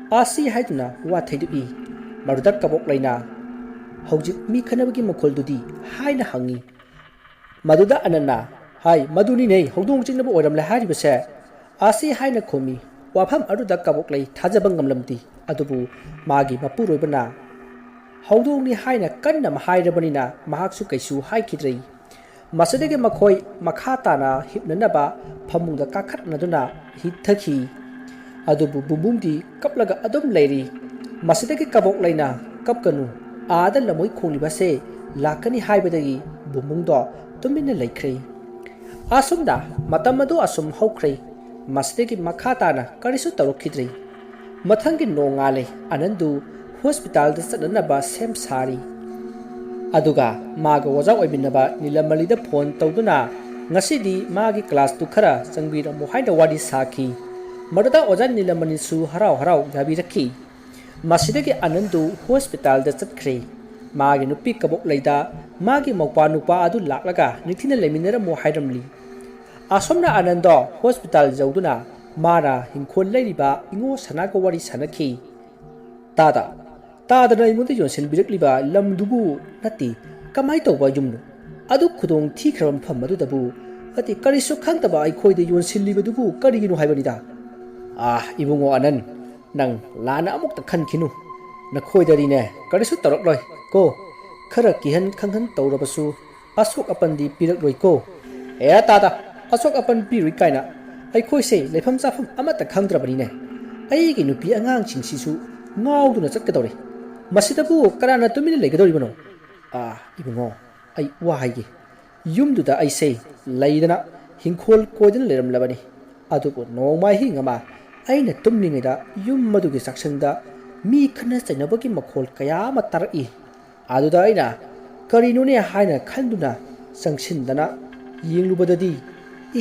ꯑꯁꯤ ꯍꯥꯏꯗꯨꯅ ꯋꯥ ꯊꯩꯗꯣꯛꯏ꯫ ꯃꯗꯨꯗ ꯀꯕꯣꯛꯂꯩꯅ, "ꯍꯧꯖꯤꯛ ꯃꯤ ꯈꯠꯅꯕꯒꯤ ꯃꯈꯣꯜꯗꯨꯗꯤ?" ꯍꯥꯏꯅ ꯍꯪꯉꯤ꯫ ꯃꯗꯨꯗ ꯑꯅꯟꯅ, "ꯍꯥꯏ, ꯃꯗꯨꯅꯤꯅꯦ ꯍꯧꯗꯣꯡ ꯆꯤꯛꯅꯕ ꯑꯣꯏꯔꯝꯂꯦ ꯍꯥꯏꯔꯤꯕꯁꯦ" ꯑꯁꯤ ꯍꯥꯏꯅ ꯈꯨꯝꯃꯤ꯫ ꯋꯥꯐꯝ ꯑꯗꯨꯗ ꯀꯕꯣꯛꯂꯩ ꯊꯥꯖꯕ ꯉꯝꯂꯝꯗꯦ꯫ ꯑꯗꯨꯕꯨ ꯃꯥꯒꯤ ꯃꯄꯨꯔꯣꯏꯕꯅ ꯍꯧꯗꯣꯡꯅꯤ ꯍꯥꯏꯅ ꯀꯟꯅ ꯍꯥꯏꯔꯕꯅꯤꯅ ꯃꯍꯥꯛꯁꯨ ꯀꯩꯁꯨ ꯍꯥꯏꯈꯤꯗ꯭ꯔꯦ꯫ ꯃꯁꯤꯗꯒꯤ ꯃꯈꯣꯏ ꯃꯈꯥ ꯇꯥꯅ ꯍꯤꯞꯅꯅꯕ ꯐꯃꯨꯡꯗ ꯀꯥꯈꯠꯅꯗꯨꯅ ꯍꯤꯞꯊꯈꯤ꯫ ꯑꯗꯨꯕꯨ ꯕꯨꯝꯕꯨꯝꯗꯤ ꯀꯞꯂꯒ ꯑꯗꯨꯝ ꯂꯩꯔꯤ꯫ ꯃꯁꯤꯗꯒꯤ ꯀꯕꯣꯛꯂꯩꯅ, "ꯀꯞꯀꯅꯨ, ꯑꯥꯗ ꯂꯝꯃꯣꯏ ꯈꯣꯡꯂꯤꯕꯁꯦ ꯂꯥꯛꯀꯅꯤ" ꯍꯥꯏꯕꯗꯒꯤ ꯕꯨꯝꯕꯨꯝꯗꯣ ꯇꯨꯃꯤꯟꯅ ꯂꯩꯈ꯭ꯔꯦ꯫ ꯑꯁꯨꯝꯅ ꯃꯇꯝ ꯑꯗꯨ ꯑꯁꯨꯝ ꯍꯧꯈ꯭ꯔꯦ꯫ ꯃꯁꯤꯗꯒꯤ ꯃꯈꯥ ꯇꯥꯅ ꯀꯔꯤꯁꯨ ꯇꯧꯔꯛꯈꯤꯗ꯭ꯔꯦ꯫ ꯃꯊꯪꯒꯤ ꯅꯣꯡꯉꯥꯜꯂꯦ꯫ ꯑꯅꯟꯗꯨ ꯍꯣꯁꯄꯤꯇꯥꯜꯗ ꯆꯠꯅꯅꯕ ꯁꯦꯝ ꯁꯥꯔꯤ꯫ ꯑꯗꯨꯒ ꯃꯥꯒ ꯑꯣꯖꯥ ꯑꯣꯏꯃꯤꯟꯅꯕ ꯅꯤꯂꯃꯅꯤꯗ ꯐꯣꯟ ꯇꯧꯗꯨꯅ ꯉꯁꯤꯗꯤ ꯃꯥꯒꯤ ꯀ꯭ꯂꯥꯁꯇꯨ ꯈꯔ ꯆꯪꯕꯤꯔꯝꯃꯨ ꯍꯥꯏꯅ ꯋꯥꯔꯤ ꯁꯥꯈꯤ꯫ ꯃꯗꯨꯗ ꯑꯣꯖꯥ ꯅꯤꯂꯃꯅꯤꯁꯨ ꯍꯔꯥꯎ ꯍꯔꯥꯎ ꯌꯥꯕꯤꯔꯛꯈꯤ꯫ ꯃꯁꯤꯗꯒꯤ ꯑꯅꯟꯗꯨ ꯍꯣꯁꯄꯤꯇꯥꯜꯗ ꯆꯠꯈ꯭ꯔꯦ꯫ ꯃꯥꯒꯤ ꯅꯨꯄꯤ ꯀꯕꯣꯛꯂꯩꯗ ꯃꯥꯒꯤ ꯃꯧꯄ꯭ꯋꯥ ꯅꯨꯄꯥ ꯑꯗꯨ ꯂꯥꯛꯂꯒ ꯅꯤꯡꯊꯤꯅ ꯂꯩꯃꯤꯟꯅꯔꯝꯃꯨ ꯍꯥꯏꯔꯝꯂꯤ꯫ ꯑꯁꯣꯝꯅ ꯑꯅꯟꯗꯣ ꯍꯣꯁꯄꯤꯇꯥꯜ ꯌꯧꯗꯨꯅ ꯃꯥꯅ ꯍꯤꯡꯈꯣꯜ ꯂꯩꯔꯤꯕ ꯏꯉꯣ ꯁꯅꯥꯒ ꯋꯥꯔꯤ ꯁꯥꯟꯅꯈꯤ꯫ "ꯇꯥꯗ, ꯇꯥꯗꯅ ꯑꯩꯉꯣꯟꯗ ꯌꯣꯟꯁꯤꯟꯕꯤꯔꯛꯂꯤꯕ ꯂꯝꯗꯨꯕꯨ ꯅꯠꯇꯦ, ꯀꯃꯥꯏ ꯇꯧꯕ ꯌꯨꯝꯅꯣ? ꯑꯗꯨ ꯈꯨꯗꯣꯡ ꯊꯤꯈ꯭ꯔꯕ ꯃꯐꯝ ꯑꯗꯨꯗꯕꯨ ꯅꯠꯇꯦ, ꯀꯔꯤꯁꯨ ꯈꯪꯗꯕ ꯑꯩꯈꯣꯏꯗ ꯌꯣꯟꯁꯤꯜꯂꯤꯕꯗꯨꯕꯨ ꯀꯔꯤꯒꯤꯅꯣ ꯍꯥꯏꯕꯅꯤꯗ?" "ꯑꯥ, ꯏꯕꯨꯡꯉꯣ ꯑꯅꯟ, ꯅꯪ ꯂꯥꯟꯅ ꯑꯃꯨꯛꯇ ꯈꯟꯈꯤꯅꯨ꯫ ꯅꯈꯣꯏꯗꯗꯤꯅꯦ ꯀꯔꯤꯁꯨ ꯇꯧꯔꯛꯂꯣꯏ ꯀꯣ꯫ ꯈꯔ ꯀꯤꯍꯟ ꯈꯪꯍꯟ ꯇꯧꯔꯕꯁꯨ ꯑꯁꯣꯛ ꯑꯄꯟꯗꯤ ꯄꯤꯔꯛꯂꯣꯏꯀꯣ꯫ ꯑꯦ ꯇꯥꯗ, ꯑꯁꯣꯛ ꯑꯄꯟ ꯄꯤꯔꯨꯏ ꯀꯥꯏꯅ ꯑꯩꯈꯣꯏꯁꯦ ꯂꯩꯐꯝ ꯆꯥꯐꯝ ꯑꯃꯠꯇ ꯈꯪꯗ꯭ꯔꯕꯅꯤꯅꯦ꯫ ꯑꯩꯒꯤ ꯅꯨꯄꯤ ꯑꯉꯥꯡꯁꯤꯡꯁꯤꯁꯨ ꯉꯥꯎꯗꯨꯅ ꯆꯠꯀꯗꯧꯔꯦ꯫ ꯃꯁꯤꯗꯕꯨ ꯀꯅꯥꯅ ꯇꯨꯃꯤꯟꯅ ꯂꯩꯒꯗꯧꯔꯤꯕꯅꯣ? ꯑꯥ, ꯏꯕꯨꯡꯉꯣ, ꯑꯩ ꯋꯥ ꯍꯥꯏꯒꯦ꯫ ꯌꯨꯝꯗꯨꯗ ꯑꯩꯁꯦ ꯂꯩꯗꯅ ꯍꯤꯡꯈꯣꯜ ꯀꯣꯏꯗꯅ ꯂꯩꯔꯝꯂꯕꯅꯤ꯫ ꯑꯗꯨꯕꯨ ꯅꯣꯡꯃ ꯑꯍꯤꯡ ꯑꯃ ꯑꯩꯅ ꯇꯨꯝꯂꯤꯉꯩꯗ ꯌꯨꯝ ꯑꯗꯨꯒꯤ ꯆꯥꯛꯁꯪꯗ ꯃꯤ ꯈꯠꯅ ꯆꯩꯅꯕꯒꯤ ꯃꯈꯣꯜ ꯀꯌꯥ ꯑꯃ ꯇꯥꯔꯛꯏ꯫ ꯑꯗꯨꯗ ꯑꯩꯅ ꯀꯔꯤꯅꯣꯅꯦ ꯍꯥꯏꯅ ꯈꯟꯗꯨꯅ ꯆꯪꯁꯤꯟꯗꯅ ꯌꯦꯡꯂꯨꯕꯗꯗꯤ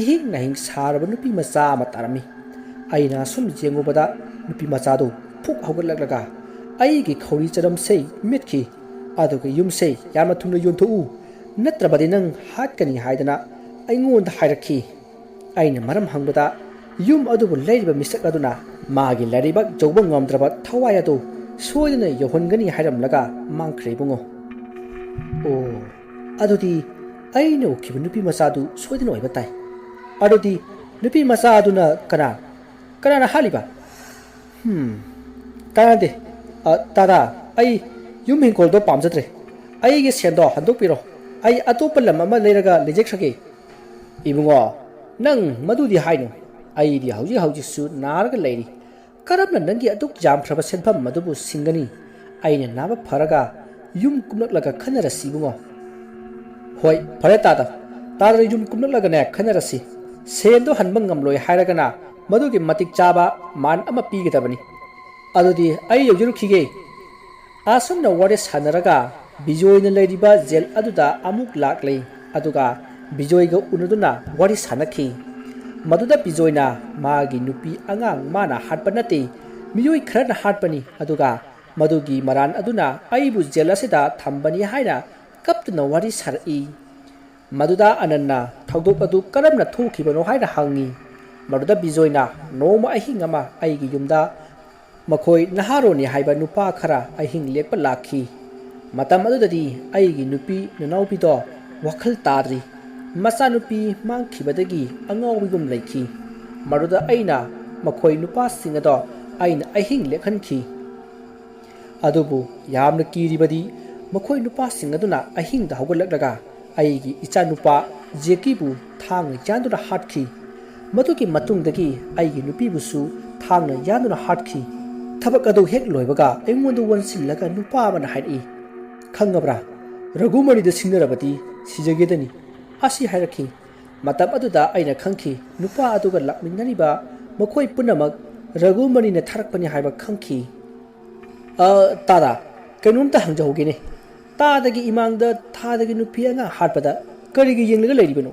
ꯏꯍꯤꯡ ꯅꯥꯍꯤꯡ ꯁꯥꯔꯕ ꯅꯨꯄꯤ ꯃꯆꯥ ꯑꯃ ꯇꯥꯔꯝꯃꯤ꯫ ꯑꯩꯅ ꯑꯁꯨꯝ ꯌꯦꯡꯉꯨꯕꯗ ꯅꯨꯄꯤ ꯃꯆꯥꯗꯨ ꯐꯨꯛ ꯍꯧꯒꯠꯂꯛꯂꯒ ꯑꯩꯒꯤ ꯈꯧꯔꯤ ꯆꯅꯝꯁꯦ ꯃꯦꯠꯈꯤ꯫ ꯑꯗꯨꯒ ꯌꯨꯝꯁꯦ ꯌꯥꯝꯅ ꯊꯨꯅ ꯌꯣꯟꯊꯣꯛꯎ, ꯅꯠꯇ꯭ꯔꯕꯗꯤ ꯅꯪ ꯍꯥꯠꯀꯅꯤ ꯍꯥꯏꯗꯅ ꯑꯩꯉꯣꯟꯗ ꯍꯥꯏꯔꯛꯈꯤ꯫ ꯑꯩꯅ ꯃꯔꯝ ꯍꯪꯕꯗ ꯌꯨꯝ ꯑꯗꯨꯕꯨ ꯂꯩꯔꯤꯕ ꯃꯤꯁꯛ ꯑꯗꯨꯅ ꯃꯥꯒꯤ ꯂꯥꯏꯔꯩꯕꯥꯛ ꯌꯧꯕ ꯉꯝꯗ꯭ꯔꯕ ꯊꯋꯥꯏ ꯑꯗꯨ ꯁꯣꯏꯗꯅ ꯌꯧꯍꯟꯒꯅꯤ ꯍꯥꯏꯔꯝꯂꯒ ꯃꯥꯡꯈ꯭ꯔꯦ ꯏꯕꯨꯡꯉꯣ꯫ ꯑꯣ, ꯑꯗꯨꯗꯤ ꯑꯩꯅ ꯎꯈꯤꯕ ꯅꯨꯄꯤ ꯃꯆꯥꯗꯨ ꯁꯣꯏꯗꯅ ꯑꯣꯏꯕ ꯇꯥꯏ꯫ ꯑꯗꯨꯗꯤ ꯅꯨꯄꯤ ꯃꯆꯥ ꯑꯗꯨꯅ ꯀꯅꯥ? ꯀꯅꯥꯅ ꯍꯥꯠꯂꯤꯕ? ꯍꯝ, ꯀꯥꯟꯅꯗꯦ꯫ ꯑ, ꯇꯥꯗꯥ, ꯑꯩ ꯌꯨꯝ ꯍꯤꯡꯈꯣꯜꯗꯣ ꯄꯥꯝꯖꯗ꯭ꯔꯦ꯫ ꯑꯩꯒꯤ ꯁꯦꯟꯗꯣ ꯍꯟꯗꯣꯛꯄꯤꯔꯣ꯫ ꯑꯩ ꯑꯇꯣꯞꯄ ꯂꯝ ꯑꯃ ꯂꯩꯔꯒ ꯂꯩꯖꯈ꯭ꯔꯒꯦ꯫ ꯏꯕꯨꯡꯉꯣ, ꯅꯪ ꯃꯗꯨꯗꯤ ꯍꯥꯏꯅꯨ꯫ ꯑꯩꯗꯤ ꯍꯧꯖꯤꯛ ꯍꯧꯖꯤꯛꯁꯨ ꯅꯥꯔꯒ ꯂꯩꯔꯤ꯫ ꯀꯔꯝꯅ ꯅꯪꯒꯤ ꯑꯗꯨꯛ ꯌꯥꯝꯈ꯭ꯔꯕ ꯁꯦꯟꯐꯝ ꯑꯗꯨꯕꯨ ꯁꯤꯡꯒꯅꯤ? ꯑꯩꯅ ꯅꯥꯕ ꯐꯔꯒ ꯌꯨꯝ ꯀꯨꯝꯂꯛꯂꯒ ꯈꯟꯅꯔꯁꯤ ꯏꯕꯨꯡꯉꯣ꯫ ꯍꯣꯏ, ꯐꯔꯦ ꯇꯥꯗ꯫ ꯇꯥꯗꯅ ꯌꯨꯝ ꯀꯨꯝꯂꯛꯂꯒꯅꯦ ꯈꯟꯅꯔꯁꯤ꯫ ꯁꯦꯟꯗꯣ ꯍꯟꯕ ꯉꯝꯂꯣꯏ ꯍꯥꯏꯔꯒꯅ ꯃꯗꯨꯒꯤ ꯃꯇꯤꯛ ꯆꯥꯕ ꯃꯥꯟ ꯑꯃ ꯄꯤꯒꯗꯕꯅꯤ꯫ ꯑꯗꯨꯗꯤ ꯑꯩ ꯌꯧꯖꯔꯨꯈꯤꯒꯦ꯫ ꯑꯁꯨꯝꯅ ꯋꯥꯔꯤ ꯁꯥꯟꯅꯔꯒ ꯕꯤꯖꯣꯏꯅ ꯂꯩꯔꯤꯕ ꯖꯦꯜ ꯑꯗꯨꯗ ꯑꯃꯨꯛ ꯂꯥꯛꯂꯦ꯫ ꯑꯗꯨꯒ ꯕꯤꯖꯣꯏꯒ ꯎꯅꯗꯨꯅ ꯋꯥꯔꯤ ꯁꯥꯟꯅꯈꯤ꯫ ꯃꯗꯨꯗ ꯕꯤꯖꯣꯏꯅ ꯃꯥꯒꯤ ꯅꯨꯄꯤ ꯑꯉꯥꯡ ꯃꯥꯅ ꯍꯥꯠꯄ ꯅꯠꯇꯦ, ꯃꯤꯑꯣꯏ ꯈꯔꯅ ꯍꯥꯠꯄꯅꯤ꯫ ꯑꯗꯨꯒ ꯃꯗꯨꯒꯤ ꯃꯔꯥꯟ ꯑꯗꯨꯅ ꯑꯩꯕꯨ ꯖꯦꯜ ꯑꯁꯤꯗ ꯊꯝꯕꯅꯤ ꯍꯥꯏꯅ ꯀꯞꯇꯨꯅ ꯋꯥꯔꯤ ꯁꯥꯔꯛꯏ꯫ ꯃꯗꯨꯗ ꯑꯅꯟꯅ ꯊꯧꯗꯣꯛ ꯑꯗꯨ ꯀꯔꯝꯅ ꯊꯣꯛꯈꯤꯕꯅꯣ ꯍꯥꯏꯅ ꯍꯪꯉꯤ꯫ ꯃꯗꯨꯗ ꯕꯤꯖꯣꯏꯅ ꯅꯣꯡꯃ ꯑꯍꯤꯡ ꯑꯃ ꯑꯩꯒꯤ ꯌꯨꯝꯗ ꯃꯈꯣꯏ ꯅꯍꯥꯔꯣꯟꯅꯤ ꯍꯥꯏꯕ ꯅꯨꯄꯥ ꯈꯔ ꯑꯍꯤꯡ ꯂꯦꯛꯄ ꯂꯥꯛꯈꯤ꯫ ꯃꯇꯝ ꯑꯗꯨꯗꯗꯤ ꯑꯩꯒꯤ ꯅꯨꯄꯤ ꯅꯅꯥꯎꯄꯤꯗꯣ ꯋꯥꯈꯜ ꯇꯥꯗ꯭ꯔꯤ꯫ ꯃꯆꯥꯅꯨꯄꯤ ꯃꯥꯡꯈꯤꯕꯗꯒꯤ ꯑꯉꯥꯎꯕꯤꯒꯨꯝ ꯂꯩꯈꯤ꯫ ꯃꯗꯨꯗ ꯑꯩꯅ ꯃꯈꯣꯏ ꯅꯨꯄꯥꯁꯤꯡ ꯑꯗꯣ ꯑꯩꯅ ꯑꯍꯤꯡ ꯂꯦꯛꯍꯟꯈꯤ꯫ ꯑꯗꯨꯕꯨ ꯌꯥꯝꯅ ꯀꯤꯔꯤꯕꯗꯤ ꯃꯈꯣꯏ ꯅꯨꯄꯥꯁꯤꯡ ꯑꯗꯨꯅ ꯑꯍꯤꯡꯗ ꯍꯧꯒꯠꯂꯛꯂꯒ ꯑꯩꯒꯤ ꯏꯆꯥꯅꯨꯄꯥ ꯖꯦꯀꯤꯕꯨ ꯊꯥꯡꯅ ꯌꯥꯟꯗꯨꯅ ꯍꯥꯠꯈꯤ꯫ ꯃꯗꯨꯒꯤ ꯃꯇꯨꯡꯗꯒꯤ ꯑꯩꯒꯤ ꯅꯨꯄꯤꯕꯨꯁꯨ ꯊꯥꯡꯅ ꯌꯥꯟꯗꯨꯅ ꯍꯥꯠꯈꯤ꯫ ꯊꯕꯛ ꯑꯗꯨ ꯍꯦꯛ ꯂꯣꯏꯕꯒ ꯑꯩꯉꯣꯟꯗ ꯑꯣꯟꯁꯤꯜꯂꯒ ꯅꯨꯄꯥ ꯑꯃꯅ ꯍꯥꯏꯔꯛꯏ, "ꯈꯪꯉꯕ꯭ꯔꯥ? ꯔꯘꯨꯃꯅꯤꯗ ꯁꯤꯡꯅꯔꯕꯗꯤ ꯁꯤꯖꯒꯦꯗꯅꯤ" ꯑꯁꯤ ꯍꯥꯏꯔꯛꯈꯤ꯫ ꯃꯇꯝ ꯑꯗꯨꯗ ꯑꯩꯅ ꯈꯪꯈꯤ, ꯅꯨꯄꯥ ꯑꯗꯨꯒ ꯂꯥꯛꯃꯤꯟꯅꯔꯤꯕ ꯃꯈꯣꯏ ꯄꯨꯝꯅꯃꯛ ꯔꯘꯨꯃꯅꯤꯅ ꯊꯥꯔꯛꯄꯅꯤ ꯍꯥꯏꯕ ꯈꯪꯈꯤ꯫ "ꯑ, ꯇꯥꯗꯥ, ꯀꯩꯅꯣꯝꯇ ꯍꯪꯖꯍꯧꯒꯦꯅꯦ꯫ ꯇꯥꯗꯒꯤ ꯏꯃꯥꯡꯗ ꯊꯥꯗꯒꯤ ꯅꯨꯄꯤ ꯑꯉꯥꯡ ꯍꯥꯠꯄꯗ ꯀꯔꯤꯒꯤ ꯌꯦꯡꯂꯒ ꯂꯩꯔꯤꯕꯅꯣ?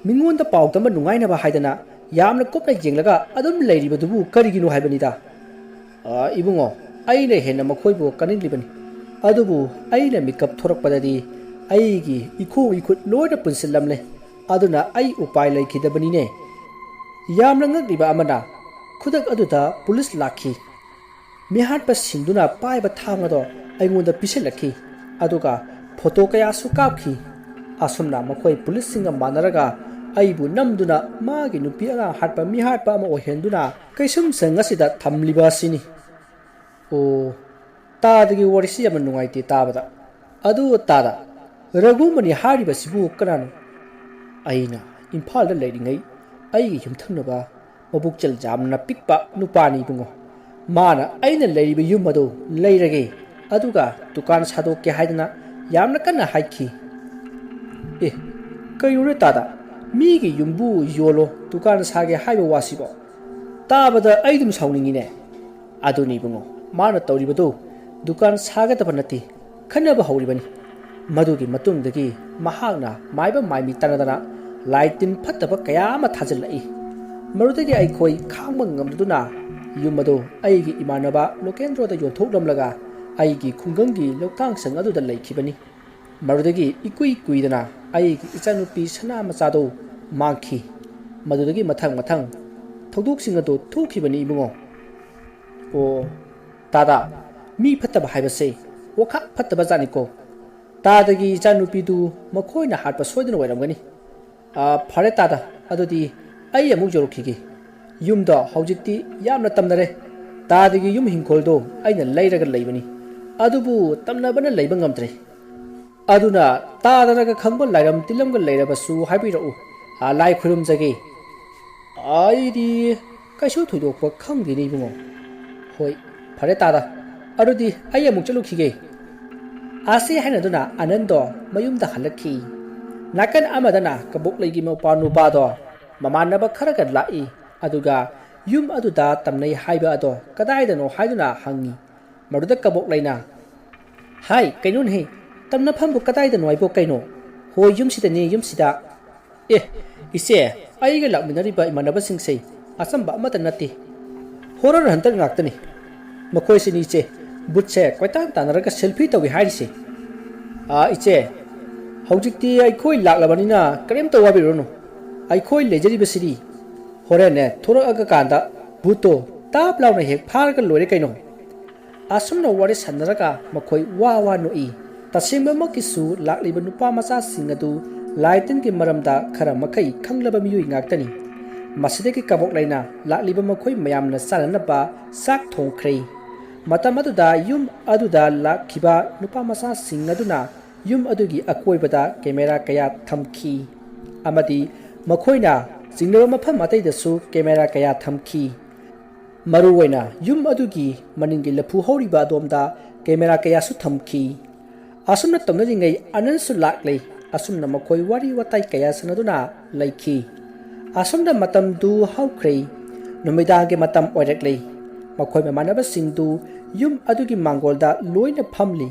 ꯃꯤꯉꯣꯟꯗ ꯄꯥꯎ ꯇꯝꯕ ꯅꯨꯡꯉꯥꯏꯅꯕ ꯍꯥꯏꯗꯅ ꯌꯥꯝꯅ ꯀꯨꯞꯅ ꯌꯦꯡꯂꯒ ꯑꯗꯨꯝ ꯂꯩꯔꯤꯕꯗꯨꯕꯨ ꯀꯔꯤꯒꯤꯅꯣ ꯍꯥꯏꯕꯅꯤꯗ?" "ꯑ, ꯏꯕꯨꯡꯉꯣ, ꯑꯩꯅ ꯍꯦꯟꯅ ꯃꯈꯣꯏꯕꯨ ꯀꯥꯅꯤꯡꯂꯤꯕꯅꯤ꯫ ꯑꯗꯨꯕꯨ ꯑꯩꯅ ꯃꯤꯀꯞ ꯊꯣꯔꯛꯄꯗꯗꯤ ꯑꯩꯒꯤ ꯏꯈꯣꯡ ꯏꯈꯨꯠ ꯂꯣꯏꯅ ꯄꯨꯟꯁꯤꯜꯂꯝꯂꯦ꯫ ꯑꯗꯨꯅ ꯑꯩ ꯎꯄꯥꯏ ꯂꯩꯈꯤꯗꯕꯅꯤꯅꯦ꯫" ꯌꯥꯝꯅ ꯉꯛꯂꯤꯕ ꯑꯃꯅ, ꯈꯨꯗꯛ ꯑꯗꯨꯗ ꯄꯨꯂꯤꯁ ꯂꯥꯛꯈꯤ꯫ ꯃꯤꯍꯥꯠꯄꯁꯤꯡꯗꯨꯅ ꯄꯥꯏꯕ ꯊꯥꯡ ꯑꯗꯣ ꯑꯩꯉꯣꯟꯗ ꯄꯤꯁꯤꯜꯂꯛꯈꯤ, ꯑꯗꯨꯒ ꯐꯣꯇꯣ ꯀꯌꯥꯁꯨ ꯀꯥꯞꯈꯤ꯫ ꯑꯁꯨꯝꯅ ꯃꯈꯣꯏ ꯄꯨꯂꯤꯁꯁꯤꯡꯒ ꯃꯥꯟꯅꯔꯒ ꯑꯩꯕꯨ ꯅꯝꯗꯨꯅ ꯃꯥꯒꯤ ꯅꯨꯄꯤ ꯑꯉꯥꯡ ꯍꯥꯠꯄ ꯃꯤꯍꯥꯠꯄ ꯑꯃ ꯑꯣꯏꯍꯟꯗꯨꯅ ꯀꯩꯁꯨꯝꯁꯪ ꯑꯁꯤꯗ ꯊꯝꯂꯤꯕ ꯑꯁꯤꯅꯤ꯫ ꯑꯣ, ꯇꯥꯗꯒꯤ ꯋꯥꯔꯤꯁꯤ ꯌꯥꯝꯅ ꯅꯨꯡꯉꯥꯏꯇꯦ ꯇꯥꯕꯗ꯫ ꯑꯗꯨ ꯇꯥꯗ, ꯔꯘꯨꯃꯅꯤ ꯍꯥꯏꯔꯤꯕꯁꯤꯕꯨ ꯀꯅꯥꯅꯣ? ꯑꯩꯅ ꯏꯝꯐꯥꯜꯗ ꯂꯩꯔꯤꯉꯩ ꯑꯩꯒꯤ ꯌꯨꯝꯊꯪꯅꯕ ꯃꯕꯨꯛꯆꯦꯜ ꯌꯥꯝꯅ ꯄꯤꯛꯄ ꯅꯨꯄꯥꯅꯤ ꯏꯕꯨꯡꯉꯣ꯫ ꯃꯥꯅ ꯑꯩꯅ ꯂꯩꯔꯤꯕ ꯌꯨꯝ ꯑꯗꯨ ꯂꯩꯔꯒꯦ, ꯑꯗꯨꯒ ꯗꯨꯀꯥꯟ ꯁꯥꯗꯣꯛꯀꯦ ꯍꯥꯏꯗꯅ ꯌꯥꯝꯅ ꯀꯟꯅ ꯍꯥꯏꯈꯤ꯫ ꯑꯦ, ꯀꯩꯅꯣꯅꯦ ꯇꯥꯗ, ꯃꯤꯒꯤ ꯌꯨꯝꯕꯨ ꯌꯣꯜꯂꯣ ꯗꯨꯀꯥꯟ ꯁꯥꯒꯦ ꯍꯥꯏꯕ ꯋꯥꯁꯤꯕꯣ? ꯇꯥꯕꯗ ꯑꯩ ꯑꯗꯨꯝ ꯁꯥꯎꯅꯤꯡꯉꯤꯅꯦ꯫ ꯑꯗꯨꯅꯤ ꯏꯕꯨꯡꯉꯣ, ꯃꯥꯅ ꯇꯧꯔꯤꯕꯗꯨ ꯗꯨꯀꯥꯟ ꯁꯥꯒꯗꯕ ꯅꯠꯇꯦ, ꯈꯟꯅꯕ ꯍꯧꯔꯤꯕꯅꯤ꯫ ꯃꯗꯨꯒꯤ ꯃꯇꯨꯡꯗꯒꯤ ꯃꯍꯥꯛꯅ ꯃꯥꯏꯕ ꯃꯥꯏꯃꯤ ꯇꯥꯟꯅꯗꯅ ꯂꯥꯏ ꯇꯤꯟ ꯐꯠꯇꯕ ꯀꯌꯥ ꯑꯃ ꯊꯥꯖꯤꯜꯂꯛꯏ꯫ ꯃꯗꯨꯗꯒꯤ ꯑꯩꯈꯣꯏ ꯈꯥꯡꯕ ꯉꯝꯗꯨꯅ ꯌꯨꯝ ꯑꯗꯨ ꯑꯩꯒꯤ ꯏꯃꯥꯟꯅꯕ ꯂꯣꯀꯦꯟꯗ꯭ꯔꯣꯗ ꯌꯣꯟꯊꯣꯛꯂꯝꯂꯒ ꯑꯩꯒꯤ ꯈꯨꯡꯒꯪꯒꯤ ꯂꯧꯇꯥꯡꯁꯪ ꯑꯗꯨꯗ ꯂꯩꯈꯤꯕꯅꯤ꯫ ꯃꯗꯨꯗꯒꯤ ꯏꯀꯨꯏ ꯀꯨꯏꯗꯅ ꯑꯩꯒꯤ ꯏꯆꯥꯅꯨꯄꯤ ꯁꯅꯥ ꯃꯆꯥꯗꯨ ꯃꯥꯡꯈꯤ꯫ ꯃꯗꯨꯗꯒꯤ ꯃꯊꯪ ꯃꯊꯪ ꯊꯧꯗꯣꯛꯁꯤꯡ ꯑꯗꯨ ꯊꯣꯛꯈꯤꯕꯅꯤ ꯏꯕꯨꯡꯉꯣ꯫ ꯑꯣ, ꯇꯥꯗꯥ, ꯃꯤ ꯐꯠꯇꯕ ꯍꯥꯏꯕꯁꯦ ꯋꯥꯈꯜ ꯐꯠꯇꯕ ꯖꯥꯠꯅꯤꯀꯣ꯫ ꯇꯥꯗꯒꯤ ꯏꯆꯥꯅꯨꯄꯤꯗꯨ ꯃꯈꯣꯏꯅ ꯍꯥꯠꯄ ꯁꯣꯏꯗꯅ ꯑꯣꯏꯔꯝꯒꯅꯤ꯫ ꯑ, ꯐꯔꯦ ꯇꯥꯗ, ꯑꯗꯨꯗꯤ ꯑꯩ ꯑꯃꯨꯛ ꯌꯧꯔꯛꯈꯤꯒꯦ꯫ ꯌꯨꯝꯗꯣ ꯍꯧꯖꯤꯛꯇꯤ ꯌꯥꯝꯅ ꯇꯝꯅꯔꯦ꯫ ꯇꯥꯗꯒꯤ ꯌꯨꯝ ꯍꯤꯡꯈꯣꯜꯗꯣ ꯑꯩꯅ ꯂꯩꯔꯒ ꯂꯩꯕꯅꯤ, ꯑꯗꯨꯕꯨ ꯇꯝꯅꯕꯅ ꯂꯩꯕ ꯉꯝꯗ꯭ꯔꯦ꯫ ꯑꯗꯨꯅ ꯇꯥꯗꯅꯒ ꯈꯪꯕ ꯂꯥꯏꯔꯝ ꯇꯤꯜꯂꯝꯒ ꯂꯩꯔꯕꯁꯨ ꯍꯥꯏꯕꯤꯔꯛꯎ꯫ ꯑ, ꯂꯥꯏ ꯈꯨꯔꯨꯝꯖꯒꯦ꯫ ꯑꯩꯗꯤ ꯀꯩꯁꯨ ꯊꯣꯏꯗꯣꯛꯄ ꯈꯪꯗꯦꯅꯦ ꯏꯕꯨꯡꯉꯣ꯫ ꯍꯣꯏ, ꯐꯔꯦ ꯇꯥꯗ꯫ ꯑꯗꯨꯗꯤ ꯑꯩ ꯑꯃꯨꯛ ꯆꯠꯂꯨꯈꯤꯒꯦ꯫ ꯑꯁꯤ ꯍꯥꯏꯅꯗꯨꯅ ꯑꯅꯟꯗꯣ ꯃꯌꯨꯝꯗ ꯍꯜꯂꯛꯈꯤ꯫ ꯅꯥꯀꯟ ꯑꯃꯗꯅ ꯀꯕꯣꯛꯂꯩꯒꯤ ꯃꯄꯥ ꯅꯨꯄꯥꯗꯣ ꯃꯃꯥꯟꯅꯕ ꯈꯔꯒ ꯂꯥꯛꯏ꯫ ꯑꯗꯨꯒ ꯌꯨꯝ ꯑꯗꯨꯗ ꯇꯝꯅꯩ ꯍꯥꯏꯕ ꯑꯗꯣ ꯀꯗꯥꯏꯗꯅꯣ ꯍꯥꯏꯗꯨꯅ ꯍꯪꯉꯤ꯫ ꯃꯗꯨꯗ ꯀꯕꯣꯛꯂꯩꯅ, "ꯍꯥꯏ, ꯀꯩꯅꯣꯅꯦꯍꯦ, ꯇꯝꯅꯐꯝꯕꯨ ꯀꯗꯥꯏꯗꯅꯣ ꯍꯥꯏꯕꯣ ꯀꯩꯅꯣ?" "ꯍꯣꯏ, ꯌꯨꯝꯁꯤꯗꯅꯦ, ꯌꯨꯝꯁꯤꯗ꯫" "ꯑꯦ, ꯏꯆꯦ, ꯑꯩꯒ ꯂꯥꯛꯃꯤꯟꯅꯔꯤꯕ ꯏꯃꯥꯟꯅꯕꯁꯤꯡꯁꯦ ꯑꯆꯝꯕ ꯑꯃꯠꯇ ꯅꯠꯇꯦ, ꯍꯣꯔꯔ ꯍꯟꯇꯔ ꯉꯥꯛꯇꯅꯤ꯫ ꯃꯈꯣꯏꯁꯤꯅꯤ ꯏꯆꯦ, ꯕꯨꯠꯁꯦ ꯀꯣꯏꯇꯥꯟ ꯇꯥꯟꯅꯔꯒ ꯁꯦꯜꯐꯤ ꯇꯧꯏ ꯍꯥꯏꯔꯤꯁꯦ꯫" "ꯑꯥ, ꯏꯆꯦ, ꯍꯧꯖꯤꯛꯇꯤ ꯑꯩꯈꯣꯏ ꯂꯥꯛꯂꯕꯅꯤꯅ ꯀꯔꯤꯝꯇ ꯋꯥꯕꯤꯔꯨꯔꯅꯨ, ꯑꯩꯈꯣꯏ ꯂꯩꯖꯔꯤꯕꯁꯤꯗꯤ꯫ ꯍꯣꯔꯦꯟꯅꯦ ꯊꯣꯔꯛꯑꯒ ꯀꯥꯟꯗ ꯕꯨꯠꯇꯣ ꯇꯥꯞ ꯂꯥꯎꯅ ꯍꯦꯛ ꯐꯥꯔꯒ ꯂꯣꯏꯔꯦ ꯀꯩꯅꯣ꯫" ꯑꯁꯨꯝꯅ ꯋꯥꯔꯤ ꯁꯥꯟꯅꯔꯒ ꯃꯈꯣꯏ ꯋꯥ ꯋꯥ ꯅꯣꯛꯏ꯫ ꯇꯁꯦꯡꯕꯃꯛꯀꯤꯁꯨ ꯂꯥꯛꯂꯤꯕ ꯅꯨꯄꯥ ꯃꯆꯥꯁꯤꯡ ꯑꯗꯨ ꯂꯥꯏ ꯇꯤꯟꯒꯤ ꯃꯔꯝꯗ ꯈꯔ ꯃꯈꯩ ꯈꯪꯂꯕ ꯃꯤꯑꯣꯏ ꯉꯥꯛꯇꯅꯤ꯫ ꯃꯁꯤꯗꯒꯤ ꯀꯕꯣꯛꯂꯩꯅ ꯂꯥꯛꯂꯤꯕ ꯃꯈꯣꯏ ꯃꯌꯥꯝꯅ ꯆꯥꯅꯅꯕ ꯆꯥꯛ ꯊꯣꯡꯈ꯭ꯔꯦ꯫ ꯃꯇꯝ ꯑꯗꯨꯗ ꯌꯨꯝ ꯑꯗꯨꯗ ꯂꯥꯛꯈꯤꯕ ꯅꯨꯄꯥ ꯃꯆꯥꯁꯤꯡ ꯑꯗꯨꯅ ꯌꯨꯝ ꯑꯗꯨꯒꯤ ꯑꯀꯣꯏꯕꯗ ꯀꯦꯃꯦꯔꯥ ꯀꯌꯥ ꯊꯝꯈꯤ ꯑꯃꯗꯤ ꯃꯈꯣꯏꯅ ꯆꯤꯡꯅꯕ ꯃꯐꯝ ꯑꯇꯩꯗꯁꯨ ꯀꯦꯃꯦꯔꯥ ꯀꯌꯥ ꯊꯝꯈꯤ꯫ ꯃꯔꯨꯑꯣꯏꯅ ꯌꯨꯝ ꯑꯗꯨꯒꯤ ꯃꯅꯤꯡꯒꯤ ꯂꯐꯨ ꯍꯧꯔꯤꯕ ꯑꯗꯣꯝꯗ ꯀꯦꯃꯦꯔꯥ ꯀꯌꯥꯁꯨ ꯊꯝꯈꯤ꯫ ꯑꯁꯨꯝꯅ ꯇꯧꯅꯔꯤꯉꯩ ꯑꯅꯟꯁꯨ ꯂꯥꯛꯂꯦ꯫ ꯑꯁꯨꯝꯅ ꯃꯈꯣꯏ ꯋꯥꯔꯤ ꯋꯥꯇꯥꯏ ꯀꯌꯥ ꯁꯥꯟꯅꯗꯨꯅ ꯂꯩꯈꯤ꯫ ꯑꯁꯨꯝꯅ ꯃꯇꯝꯗꯨ ꯍꯧꯈ꯭ꯔꯦ꯫ ꯅꯨꯃꯤꯗꯥꯡꯒꯤ ꯃꯇꯝ ꯑꯣꯏꯔꯛꯂꯦ꯫ ꯃꯈꯣꯏ ꯃꯃꯥꯟꯅꯕꯁꯤꯡꯗꯨ ꯌꯨꯝ ꯑꯗꯨꯒꯤ ꯃꯥꯡꯒꯣꯜꯗ ꯂꯣꯏꯅ ꯐꯝꯂꯤ꯫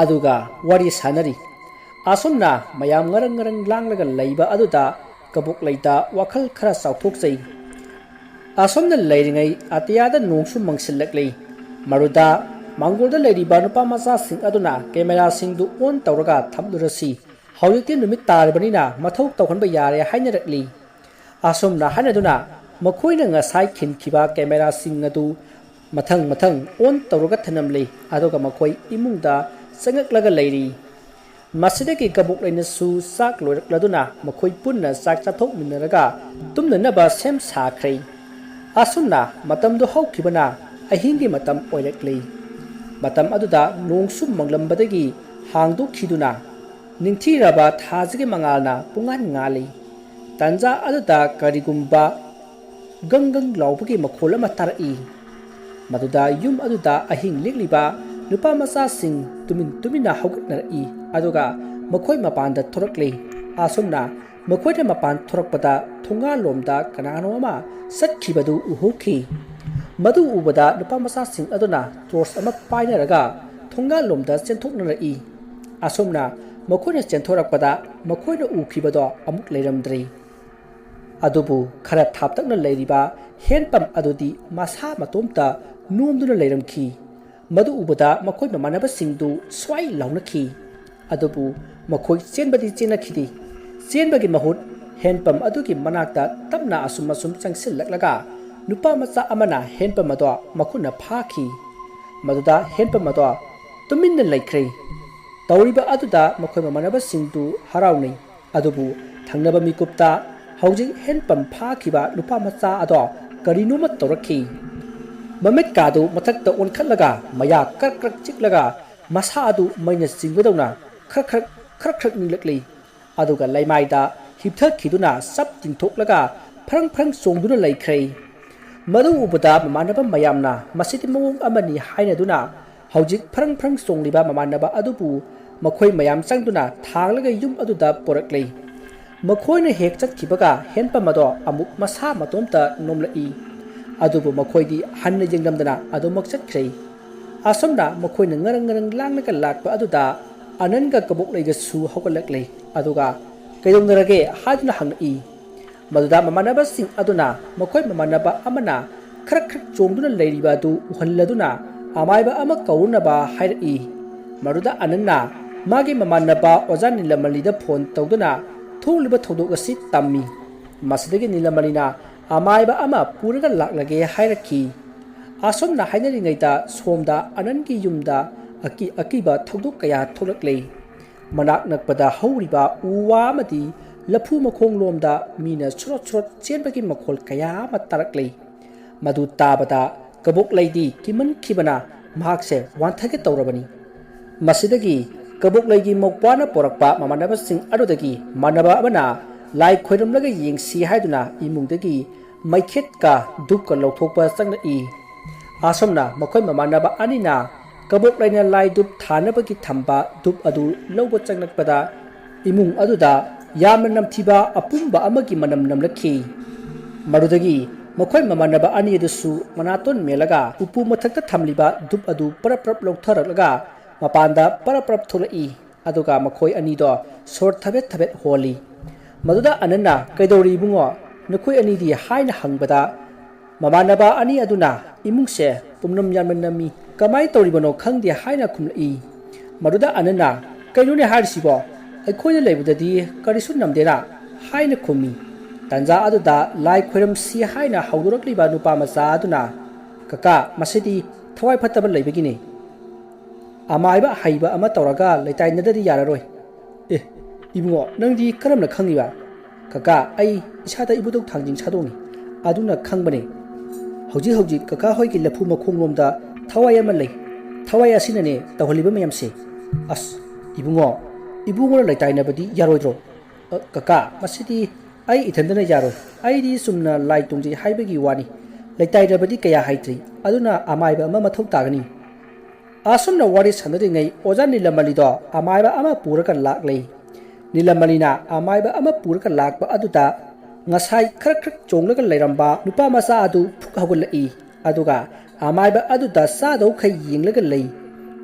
ꯑꯗꯨꯒ ꯋꯥꯔꯤ ꯁꯥꯟꯅꯔꯤ꯫ ꯑꯁꯨꯝꯅ ꯃꯌꯥꯝ ꯉꯔꯪ ꯉꯔꯪ ꯂꯥꯡꯂꯒ ꯂꯩꯕ ꯑꯗꯨꯗ ꯀꯕꯣꯛꯂꯩꯗ ꯋꯥꯈꯜ ꯈꯔ ꯆꯥꯎꯊꯣꯛꯆꯩ꯫ ꯑꯁꯨꯝꯅ ꯂꯩꯔꯤꯉꯩ ꯑꯇꯤꯌꯥꯗ ꯅꯣꯡꯁꯨ ꯃꯪꯁꯤꯜꯂꯛꯂꯤ꯫ ꯃꯗꯨꯗ ꯃꯥꯡꯒꯣꯜꯗ ꯂꯩꯔꯤꯕ ꯅꯨꯄꯥ ꯃꯆꯥꯁꯤꯡ ꯑꯗꯨꯅ ꯀꯦꯃꯦꯔꯥꯁꯤꯡꯗꯨ ꯑꯣꯟ ꯇꯧꯔꯒ ꯊꯝꯂꯨꯔꯁꯤ, ꯍꯧꯖꯤꯛꯇꯤ ꯅꯨꯃꯤꯠ ꯇꯥꯔꯕꯅꯤꯅ ꯃꯊꯧ ꯇꯧꯍꯟꯕ ꯌꯥꯔꯦ ꯍꯥꯏꯅꯔꯛꯂꯤ꯫ ꯑꯁꯨꯝꯅ ꯍꯥꯏꯅꯗꯨꯅ ꯃꯈꯣꯏꯅ ꯉꯁꯥꯏ ꯈꯤꯟꯈꯤꯕ ꯀꯦꯃꯦꯔꯥꯁꯤꯡ ꯑꯗꯨ ꯃꯊꯪ ꯃꯊꯪ ꯑꯣꯟ ꯇꯧꯔꯒ ꯊꯅꯝꯂꯤ꯫ ꯑꯗꯨꯒ ꯃꯈꯣꯏ ꯏꯃꯨꯡꯗ ꯆꯪꯉꯛꯂꯒ ꯂꯩꯔꯤ꯫ ꯃꯁꯤꯗꯒꯤ ꯀꯕꯣꯛꯂꯩꯅꯁꯨ ꯆꯥꯛ ꯂꯣꯏꯔꯛꯂꯗꯨꯅ ꯃꯈꯣꯏ ꯄꯨꯟꯅ ꯆꯥꯛ ꯆꯥꯊꯣꯛꯃꯤꯟꯅꯔꯒ ꯇꯨꯝꯅꯅꯕ ꯁꯦꯝ ꯁꯥꯈ꯭ꯔꯦ꯫ ꯑꯁꯨꯝꯅ ꯃꯇꯝꯗꯨ ꯍꯧꯈꯤꯕꯅ ꯑꯍꯤꯡꯒꯤ ꯃꯇꯝ ꯑꯣꯏꯔꯛꯂꯤ꯫ ꯃꯇꯝ ꯑꯗꯨꯗ ꯅꯣꯡꯁꯨ ꯃꯪꯂꯝꯕꯗꯒꯤ ꯍꯥꯡꯗꯣꯛꯈꯤꯗꯨꯅ ꯅꯤꯡꯊꯤꯔꯕ ꯊꯥꯁꯤꯒꯤ ꯃꯉꯥꯜꯅ ꯄꯨꯡꯉꯥꯟ ꯉꯥꯜꯂꯤ꯫ ꯇꯟꯖꯥ ꯑꯗꯨꯗ ꯀꯔꯤꯒꯨꯝꯕ ꯒꯪ ꯒꯪ ꯂꯥꯎꯕꯒꯤ ꯃꯈꯣꯜ ꯑꯃ ꯇꯥꯔꯛꯏ꯫ ꯃꯗꯨꯗ ꯌꯨꯝ ꯑꯗꯨꯗ ꯑꯍꯤꯡ ꯂꯦꯛꯂꯤꯕ ꯅꯨꯄꯥ ꯃꯆꯥꯁꯤꯡ ꯇꯨꯃꯤꯟ ꯇꯨꯃꯤꯟꯅ ꯍꯧꯒꯠꯅꯔꯛꯏ, ꯑꯗꯨꯒ ꯃꯈꯣꯏ ꯃꯄꯥꯟꯗ ꯊꯣꯔꯛꯂꯤ꯫ ꯑꯁꯨꯝꯅ ꯃꯈꯣꯏꯅ ꯃꯄꯥꯟ ꯊꯣꯔꯛꯄꯗ ꯊꯣꯡꯒꯥꯜꯂꯣꯝꯗ ꯀꯅꯥꯅꯣ ꯑꯃ ꯆꯠꯈꯤꯕꯗꯨ ꯎꯍꯧꯈꯤ꯫ ꯃꯗꯨ ꯎꯕꯗ ꯅꯨꯄꯥ ꯃꯆꯥꯁꯤꯡ ꯑꯗꯨꯅ ꯇꯣꯔꯆ ꯑꯃ ꯄꯥꯏꯅꯔꯒ ꯊꯣꯡꯒꯥꯜꯂꯣꯝꯗ ꯆꯦꯟꯊꯣꯛꯅꯔꯛꯏ꯫ ꯑꯁꯨꯝꯅ ꯃꯈꯣꯏꯅ ꯆꯦꯟꯊꯣꯔꯛꯄꯗ ꯃꯈꯣꯏꯅ ꯎꯈꯤꯕꯗꯣ ꯑꯃꯨꯛ ꯂꯩꯔꯝꯗ꯭ꯔꯦ꯫ ꯑꯗꯨꯕꯨ ꯈꯔ ꯊꯥꯞꯇꯛꯅ ꯂꯩꯔꯤꯕ ꯍꯦꯟꯄꯝ ꯑꯗꯨꯗꯤ ꯃꯁꯥ ꯃꯇꯣꯝꯇ ꯅꯣꯝꯗꯨꯅ ꯂꯩꯔꯝꯈꯤ꯫ ꯃꯗꯨ ꯎꯕꯗ ꯃꯈꯣꯏ ꯃꯃꯥꯟꯅꯕꯁꯤꯡꯗꯨ ꯁ꯭ꯋꯥꯏ ꯂꯥꯎꯅꯈꯤ꯫ ꯑꯗꯨꯕꯨ ꯃꯈꯣꯏ ꯆꯦꯟꯕꯗꯤ ꯆꯦꯟꯅꯈꯤꯗꯦ꯫ ꯆꯦꯟꯕꯒꯤ ꯃꯍꯨꯠ ꯍꯦꯟꯄꯝ ꯑꯗꯨꯒꯤ ꯃꯅꯥꯛꯇ ꯇꯞꯅ ꯑꯁꯨꯝ ꯑꯁꯨꯝ ꯆꯪꯁꯤꯜꯂꯛꯂꯒ ꯅꯨꯄꯥ ꯃꯆꯥ ꯑꯃꯅ ꯍꯦꯟꯄꯝ ꯑꯗꯣ ꯃꯈꯨꯠꯅ ꯐꯥꯈꯤ꯫ ꯃꯗꯨꯗ ꯍꯦꯟꯄꯝ ꯑꯗꯣ ꯇꯨꯃꯤꯟꯅ ꯂꯩꯈ꯭ꯔꯦ꯫ ꯇꯧꯔꯤꯕ ꯑꯗꯨꯗ ꯃꯈꯣꯏ ꯃꯃꯥꯟꯅꯕꯁꯤꯡꯗꯨ ꯍꯔꯥꯎꯅꯩ꯫ ꯑꯗꯨꯕꯨ ꯊꯪꯅꯕ ꯃꯤꯀꯨꯞꯇ ꯍꯧꯖꯤꯛ ꯍꯦꯟꯄꯝ ꯐꯥꯈꯤꯕ ꯅꯨꯄꯥ ꯃꯆꯥ ꯑꯗꯣ ꯀꯔꯤꯅꯣꯃ ꯇꯧꯔꯛꯈꯤ꯫ ꯃꯃꯤꯠꯀꯥꯗꯨ ꯃꯊꯛꯇ ꯑꯣꯟꯈꯠꯂꯒ ꯃꯌꯥ ꯀ꯭ꯔꯛ ꯀ꯭ꯔꯛ ꯆꯤꯛꯂꯒ ꯃꯁꯥ ꯑꯗꯨ ꯃꯩꯅ ꯆꯤꯡꯕꯗꯧꯅ ꯈ꯭ꯔꯛ ꯈ꯭ꯔꯛ ꯈ꯭ꯔꯛ ꯈ꯭ꯔꯛ ꯅꯤꯛꯂꯛꯂꯤ꯫ ꯑꯗꯨꯒ ꯂꯩꯃꯥꯏꯗ ꯍꯤꯞꯊꯈꯤꯗꯨꯅ ꯆꯞ ꯇꯤꯡꯊꯣꯛꯂꯒ ꯐ꯭ꯔꯪ ꯐ꯭ꯔꯪ ꯆꯣꯡꯗꯨꯅ ꯂꯩꯈ꯭ꯔꯦ꯫ ꯃꯗꯨ ꯎꯕꯗ ꯃꯃꯥꯟꯅꯕ ꯃꯌꯥꯝꯅ ꯃꯁꯤꯗꯤ ꯃꯑꯣꯡ ꯑꯃꯅꯤ ꯍꯥꯏꯅꯗꯨꯅ ꯍꯧꯖꯤꯛ ꯐ꯭ꯔꯪ ꯐ꯭ꯔꯪ ꯆꯣꯡꯂꯤꯕ ꯃꯃꯥꯟꯅꯕ ꯑꯗꯨꯕꯨ ꯃꯈꯣꯏ ꯃꯌꯥꯝ ꯆꯪꯗꯨꯅ ꯊꯥꯡꯂꯒ ꯌꯨꯝ ꯑꯗꯨꯗ ꯄꯨꯔꯛꯂꯦ꯫ ꯃꯈꯣꯏꯅ ꯍꯦꯛ ꯆꯠꯈꯤꯕꯒ ꯍꯦꯟꯄꯝ ꯑꯗꯣ ꯑꯃꯨꯛ ꯃꯁꯥ ꯃꯇꯣꯝꯇ ꯅꯣꯝꯂꯛꯏ꯫ ꯑꯗꯨꯕꯨ ꯃꯈꯣꯏꯗꯤ ꯍꯟꯅ ꯌꯦꯡꯂꯝꯗꯅ ꯑꯗꯨꯃꯛ ꯆꯠꯈ꯭ꯔꯦ꯫ ꯑꯁꯨꯝꯅ ꯃꯈꯣꯏꯅ ꯉꯔꯪ ꯉꯔꯪ ꯂꯥꯡꯂꯒ ꯂꯥꯛꯄ ꯑꯗꯨꯗ ꯑꯅꯟꯒ ꯀꯕꯣꯛꯂꯩꯒꯁꯨ ꯍꯧꯒꯠꯂꯛꯂꯦ꯫ ꯑꯗꯨꯒ "ꯀꯩꯗꯧꯅꯔꯒꯦ?" ꯍꯥꯏꯗꯨꯅ ꯍꯪꯂꯛꯏ꯫ ꯃꯗꯨꯗ ꯃꯃꯥꯟꯅꯕꯁꯤꯡ ꯑꯗꯨꯅ ꯃꯈꯣꯏ ꯃꯃꯥꯟꯅꯕ ꯑꯃꯅ ꯈ꯭ꯔꯛ ꯈ꯭ꯔꯛ ꯆꯣꯡꯗꯨꯅ ꯂꯩꯔꯤꯕ ꯑꯗꯨ ꯎꯍꯜꯂꯗꯨꯅ ꯑꯃꯥꯏꯕ ꯑꯃ ꯀꯧꯔꯨꯅꯕ ꯍꯥꯏꯔꯛꯏ꯫ ꯃꯗꯨꯗ ꯑꯅꯟꯅ ꯃꯥꯒꯤ ꯃꯃꯥꯟꯅꯕ ꯑꯣꯖꯥ ꯅꯤꯂꯃꯅꯤꯗ ꯐꯣꯟ ꯇꯧꯗꯨꯅ ꯊꯣꯛꯂꯤꯕ ꯊꯧꯗꯣꯛ ꯑꯁꯤ ꯇꯝꯃꯤ꯫ ꯃꯁꯤꯗꯒꯤ ꯅꯤꯂꯃꯅꯤꯅ ꯑꯃꯥꯏꯕ ꯑꯃ ꯄꯨꯔꯒ ꯂꯥꯛꯂꯒꯦ ꯍꯥꯏꯔꯛꯈꯤ꯫ ꯑꯁꯨꯝꯅ ꯍꯥꯏꯅꯔꯤꯉꯩꯗ ꯁꯣꯝꯗ ꯑꯅꯟꯒꯤ ꯌꯨꯝꯗ ꯑꯀꯤ ꯑꯀꯤꯕ ꯊꯧꯗꯣꯛ ꯀꯌꯥ ꯊꯣꯛꯂꯛꯂꯦ꯫ ꯃꯅꯥꯛ ꯅꯛꯄꯗ ꯍꯧꯔꯤꯕ ꯎ ꯋꯥ ꯑꯃꯗꯤ ꯂꯐꯨ ꯃꯈꯣꯡꯂꯣꯝꯗ ꯃꯤꯅ ꯁꯣꯔꯣꯠ ꯁꯣꯔꯣꯠ ꯆꯦꯟꯕꯒꯤ ꯃꯈꯣꯜ ꯀꯌꯥ ꯑꯃ ꯇꯥꯔꯛꯂꯦ꯫ ꯃꯗꯨ ꯇꯥꯕꯗ ꯀꯕꯣꯛꯂꯩꯗꯤ ꯀꯤꯃꯟꯈꯤꯕꯅ ꯃꯍꯥꯛꯁꯦ ꯋꯥꯟꯊꯒꯦ ꯇꯧꯔꯕꯅꯤ꯫ ꯃꯁꯤꯗꯒꯤ ꯀꯕꯣꯛꯂꯩꯒꯤ ꯃꯧꯄ꯭ꯋꯥꯅ ꯄꯣꯔꯛꯄ ꯃꯃꯥꯟꯅꯕꯁꯤꯡ ꯑꯗꯨꯗꯒꯤ ꯃꯥꯟꯅꯕ ꯑꯃꯅ ꯂꯥꯏ ꯈꯣꯏꯔꯝꯂꯒ ꯌꯦꯡꯁꯤ ꯍꯥꯏꯗꯨꯅ ꯏꯃꯨꯡꯗꯒꯤ ꯃꯩꯈꯦꯠꯀ ꯙꯨꯞꯀ ꯂꯧꯊꯣꯛꯄ ꯆꯪꯂꯛꯏ꯫ ꯑꯁꯨꯝꯅ ꯃꯈꯣꯏ ꯃꯃꯥꯟꯅꯕ ꯑꯅꯤꯅ ꯀꯕꯣꯛꯂꯩꯅ ꯂꯥꯏ ꯙꯨꯞ ꯊꯥꯅꯕꯒꯤ ꯊꯝꯕ ꯙꯨꯞ ꯑꯗꯨ ꯂꯧꯕ ꯆꯪꯂꯛꯄꯗ, ꯏꯃꯨꯡ ꯑꯗꯨꯗ ꯌꯥꯝꯅ ꯅꯝꯊꯤꯕ ꯑꯄꯨꯝꯕ ꯑꯃꯒꯤ ꯃꯅꯝ ꯅꯝꯂꯛꯈꯤ꯫ ꯃꯗꯨꯗꯒꯤ ꯃꯈꯣꯏ ꯃꯃꯥꯟꯅꯕ ꯑꯅꯤ ꯑꯗꯨꯁꯨ ꯃꯅꯥꯇꯣꯟ ꯃꯦꯜꯂꯒ ꯎꯄꯨ ꯃꯊꯛꯇ ꯊꯝꯂꯤꯕ ꯙꯨꯞ ꯑꯗꯨ ꯄꯔꯞ ꯄꯔꯞ ꯂꯧꯊꯔꯛꯂꯒ ꯃꯄꯥꯟꯗ ꯄꯔꯞ ꯄꯔꯞ ꯊꯣꯛꯂꯛꯏ꯫ ꯑꯗꯨꯒ ꯃꯈꯣꯏ ꯑꯅꯤꯗꯣ ꯁꯣꯔ ꯊꯕꯦꯠ ꯊꯕꯦꯠ ꯍꯣꯜꯂꯤ꯫ ꯃꯗꯨꯗ ꯑꯅꯟꯅ, "ꯀꯩꯗꯧꯔꯤ ꯏꯕꯨꯡꯉꯣ, ꯅꯈꯣꯏ ꯑꯅꯤꯗꯤ?" ꯍꯥꯏꯅ ꯍꯪꯕꯗ, ꯃꯃꯥꯟꯅꯕ ꯑꯅꯤ ꯑꯗꯨꯅ, "ꯏꯃꯨꯡꯁꯦ ꯄꯨꯝꯅꯝ ꯌꯥꯝꯅ ꯅꯝꯃꯤ, ꯀꯃꯥꯏꯅ ꯇꯧꯔꯤꯕꯅꯣ ꯈꯪꯗꯦ" ꯍꯥꯏꯅ ꯈꯨꯝꯂꯛꯏ꯫ ꯃꯗꯨꯗ ꯑꯅꯟꯅ, "ꯀꯩꯅꯣꯅꯦ ꯍꯥꯏꯔꯤꯁꯤꯕꯣ? ꯑꯩꯈꯣꯏꯅ ꯂꯩꯕꯗꯗꯤ ꯀꯔꯤꯁꯨ ꯅꯝꯗꯦꯅ" ꯍꯥꯏꯅ ꯈꯨꯝꯃꯤ꯫ ꯇꯟꯖꯥ ꯑꯗꯨꯗ ꯂꯥꯏ ꯈꯣꯏꯔꯝꯁꯤ ꯍꯥꯏꯅ ꯍꯧꯗꯣꯔꯛꯂꯤꯕ ꯅꯨꯄꯥ ꯃꯆꯥ ꯑꯗꯨꯅ, "ꯀꯀꯥ, ꯃꯁꯤꯗꯤ ꯊꯋꯥꯏ ꯐꯠꯇꯕ ꯂꯩꯕꯒꯤꯅꯤ꯫ ꯑꯃꯥꯏꯕ ꯑꯍꯩꯕ ꯑꯃ ꯇꯧꯔꯒ ꯂꯩꯇꯥꯏꯅꯗ꯭ꯔꯗꯤ ꯌꯥꯔꯔꯣꯏ"꯫ "ꯑꯦ, ꯏꯕꯨꯡꯉꯣ, ꯅꯪꯗꯤ ꯀꯔꯝꯅ ꯈꯪꯉꯤꯕ?" "ꯀꯀꯥ, ꯑꯩ ꯏꯁꯥꯗ ꯏꯕꯨꯙꯧ ꯊꯥꯡꯖꯤꯡ ꯁꯥꯗꯣꯡꯅꯤ, ꯑꯗꯨꯅ ꯈꯪꯕꯅꯦ꯫ ꯍꯧꯖꯤꯛ ꯍꯧꯖꯤꯛ ꯀꯀꯥ ꯍꯣꯏꯒꯤ ꯂꯐꯨ ꯃꯈꯣꯡꯂꯣꯝꯗ ꯊꯋꯥꯏ ꯑꯃ ꯂꯩ꯫ ꯊꯋꯥꯏ ꯑꯁꯤꯅꯅꯦ ꯇꯧꯍꯜꯂꯤꯕ ꯃꯌꯥꯝꯁꯦ"꯫ "ꯑꯁ, ꯏꯕꯨꯡꯉꯣ, ꯏꯕꯨꯡꯉꯣꯅ ꯂꯩꯇꯥꯏꯅꯕꯗꯤ ꯌꯥꯔꯣꯏꯗ꯭ꯔꯣ?" "ꯑ, ꯀꯀꯥ, ꯃꯁꯤꯗꯤ ꯑꯩ ꯏꯊꯟꯗꯅ ꯌꯥꯔꯣꯏ꯫ ꯑꯩꯗꯤ ꯆꯨꯝꯅ ꯂꯥꯏ ꯇꯣꯡꯖꯩ ꯍꯥꯏꯕꯒꯤ ꯋꯥꯅꯤ꯫ ꯂꯩꯇꯥꯏꯅꯕꯗꯤ ꯀꯌꯥ ꯍꯩꯇ꯭ꯔꯤ꯫ ꯑꯗꯨꯅ ꯑꯃꯥꯏꯕ ꯑꯃ ꯃꯊꯧ ꯇꯥꯒꯅꯤ"꯫ ꯑꯁꯨꯝꯅ ꯋꯥꯔꯤ ꯁꯥꯟꯅꯔꯤꯉꯩ ꯑꯣꯖꯥ ꯅꯤꯂꯃꯅꯤꯗꯣ ꯑꯃꯥꯏꯕ ꯑꯃ ꯄꯨꯔꯒ ꯂꯥꯛꯂꯦ꯫ ꯅꯤꯂꯃꯅꯤꯅ ꯑꯃꯥꯏꯕ ꯑꯃ ꯄꯨꯔꯒ ꯂꯥꯛꯄ ꯑꯗꯨꯗ ꯉꯁꯥꯏ ꯈꯔ ꯈꯔ ꯆꯣꯡꯂꯒ ꯂꯩꯔꯝꯕ ꯅꯨꯄꯥ ꯃꯆꯥ ꯑꯗꯨ ꯐꯨꯛ ꯍꯧꯒꯠꯂꯛꯏ꯫ ꯑꯗꯨꯒ ꯑꯃꯥꯏꯕ ꯑꯗꯨꯗ ꯆꯥꯗꯧꯈꯩ ꯌꯦꯡꯂꯒ ꯂꯩ꯫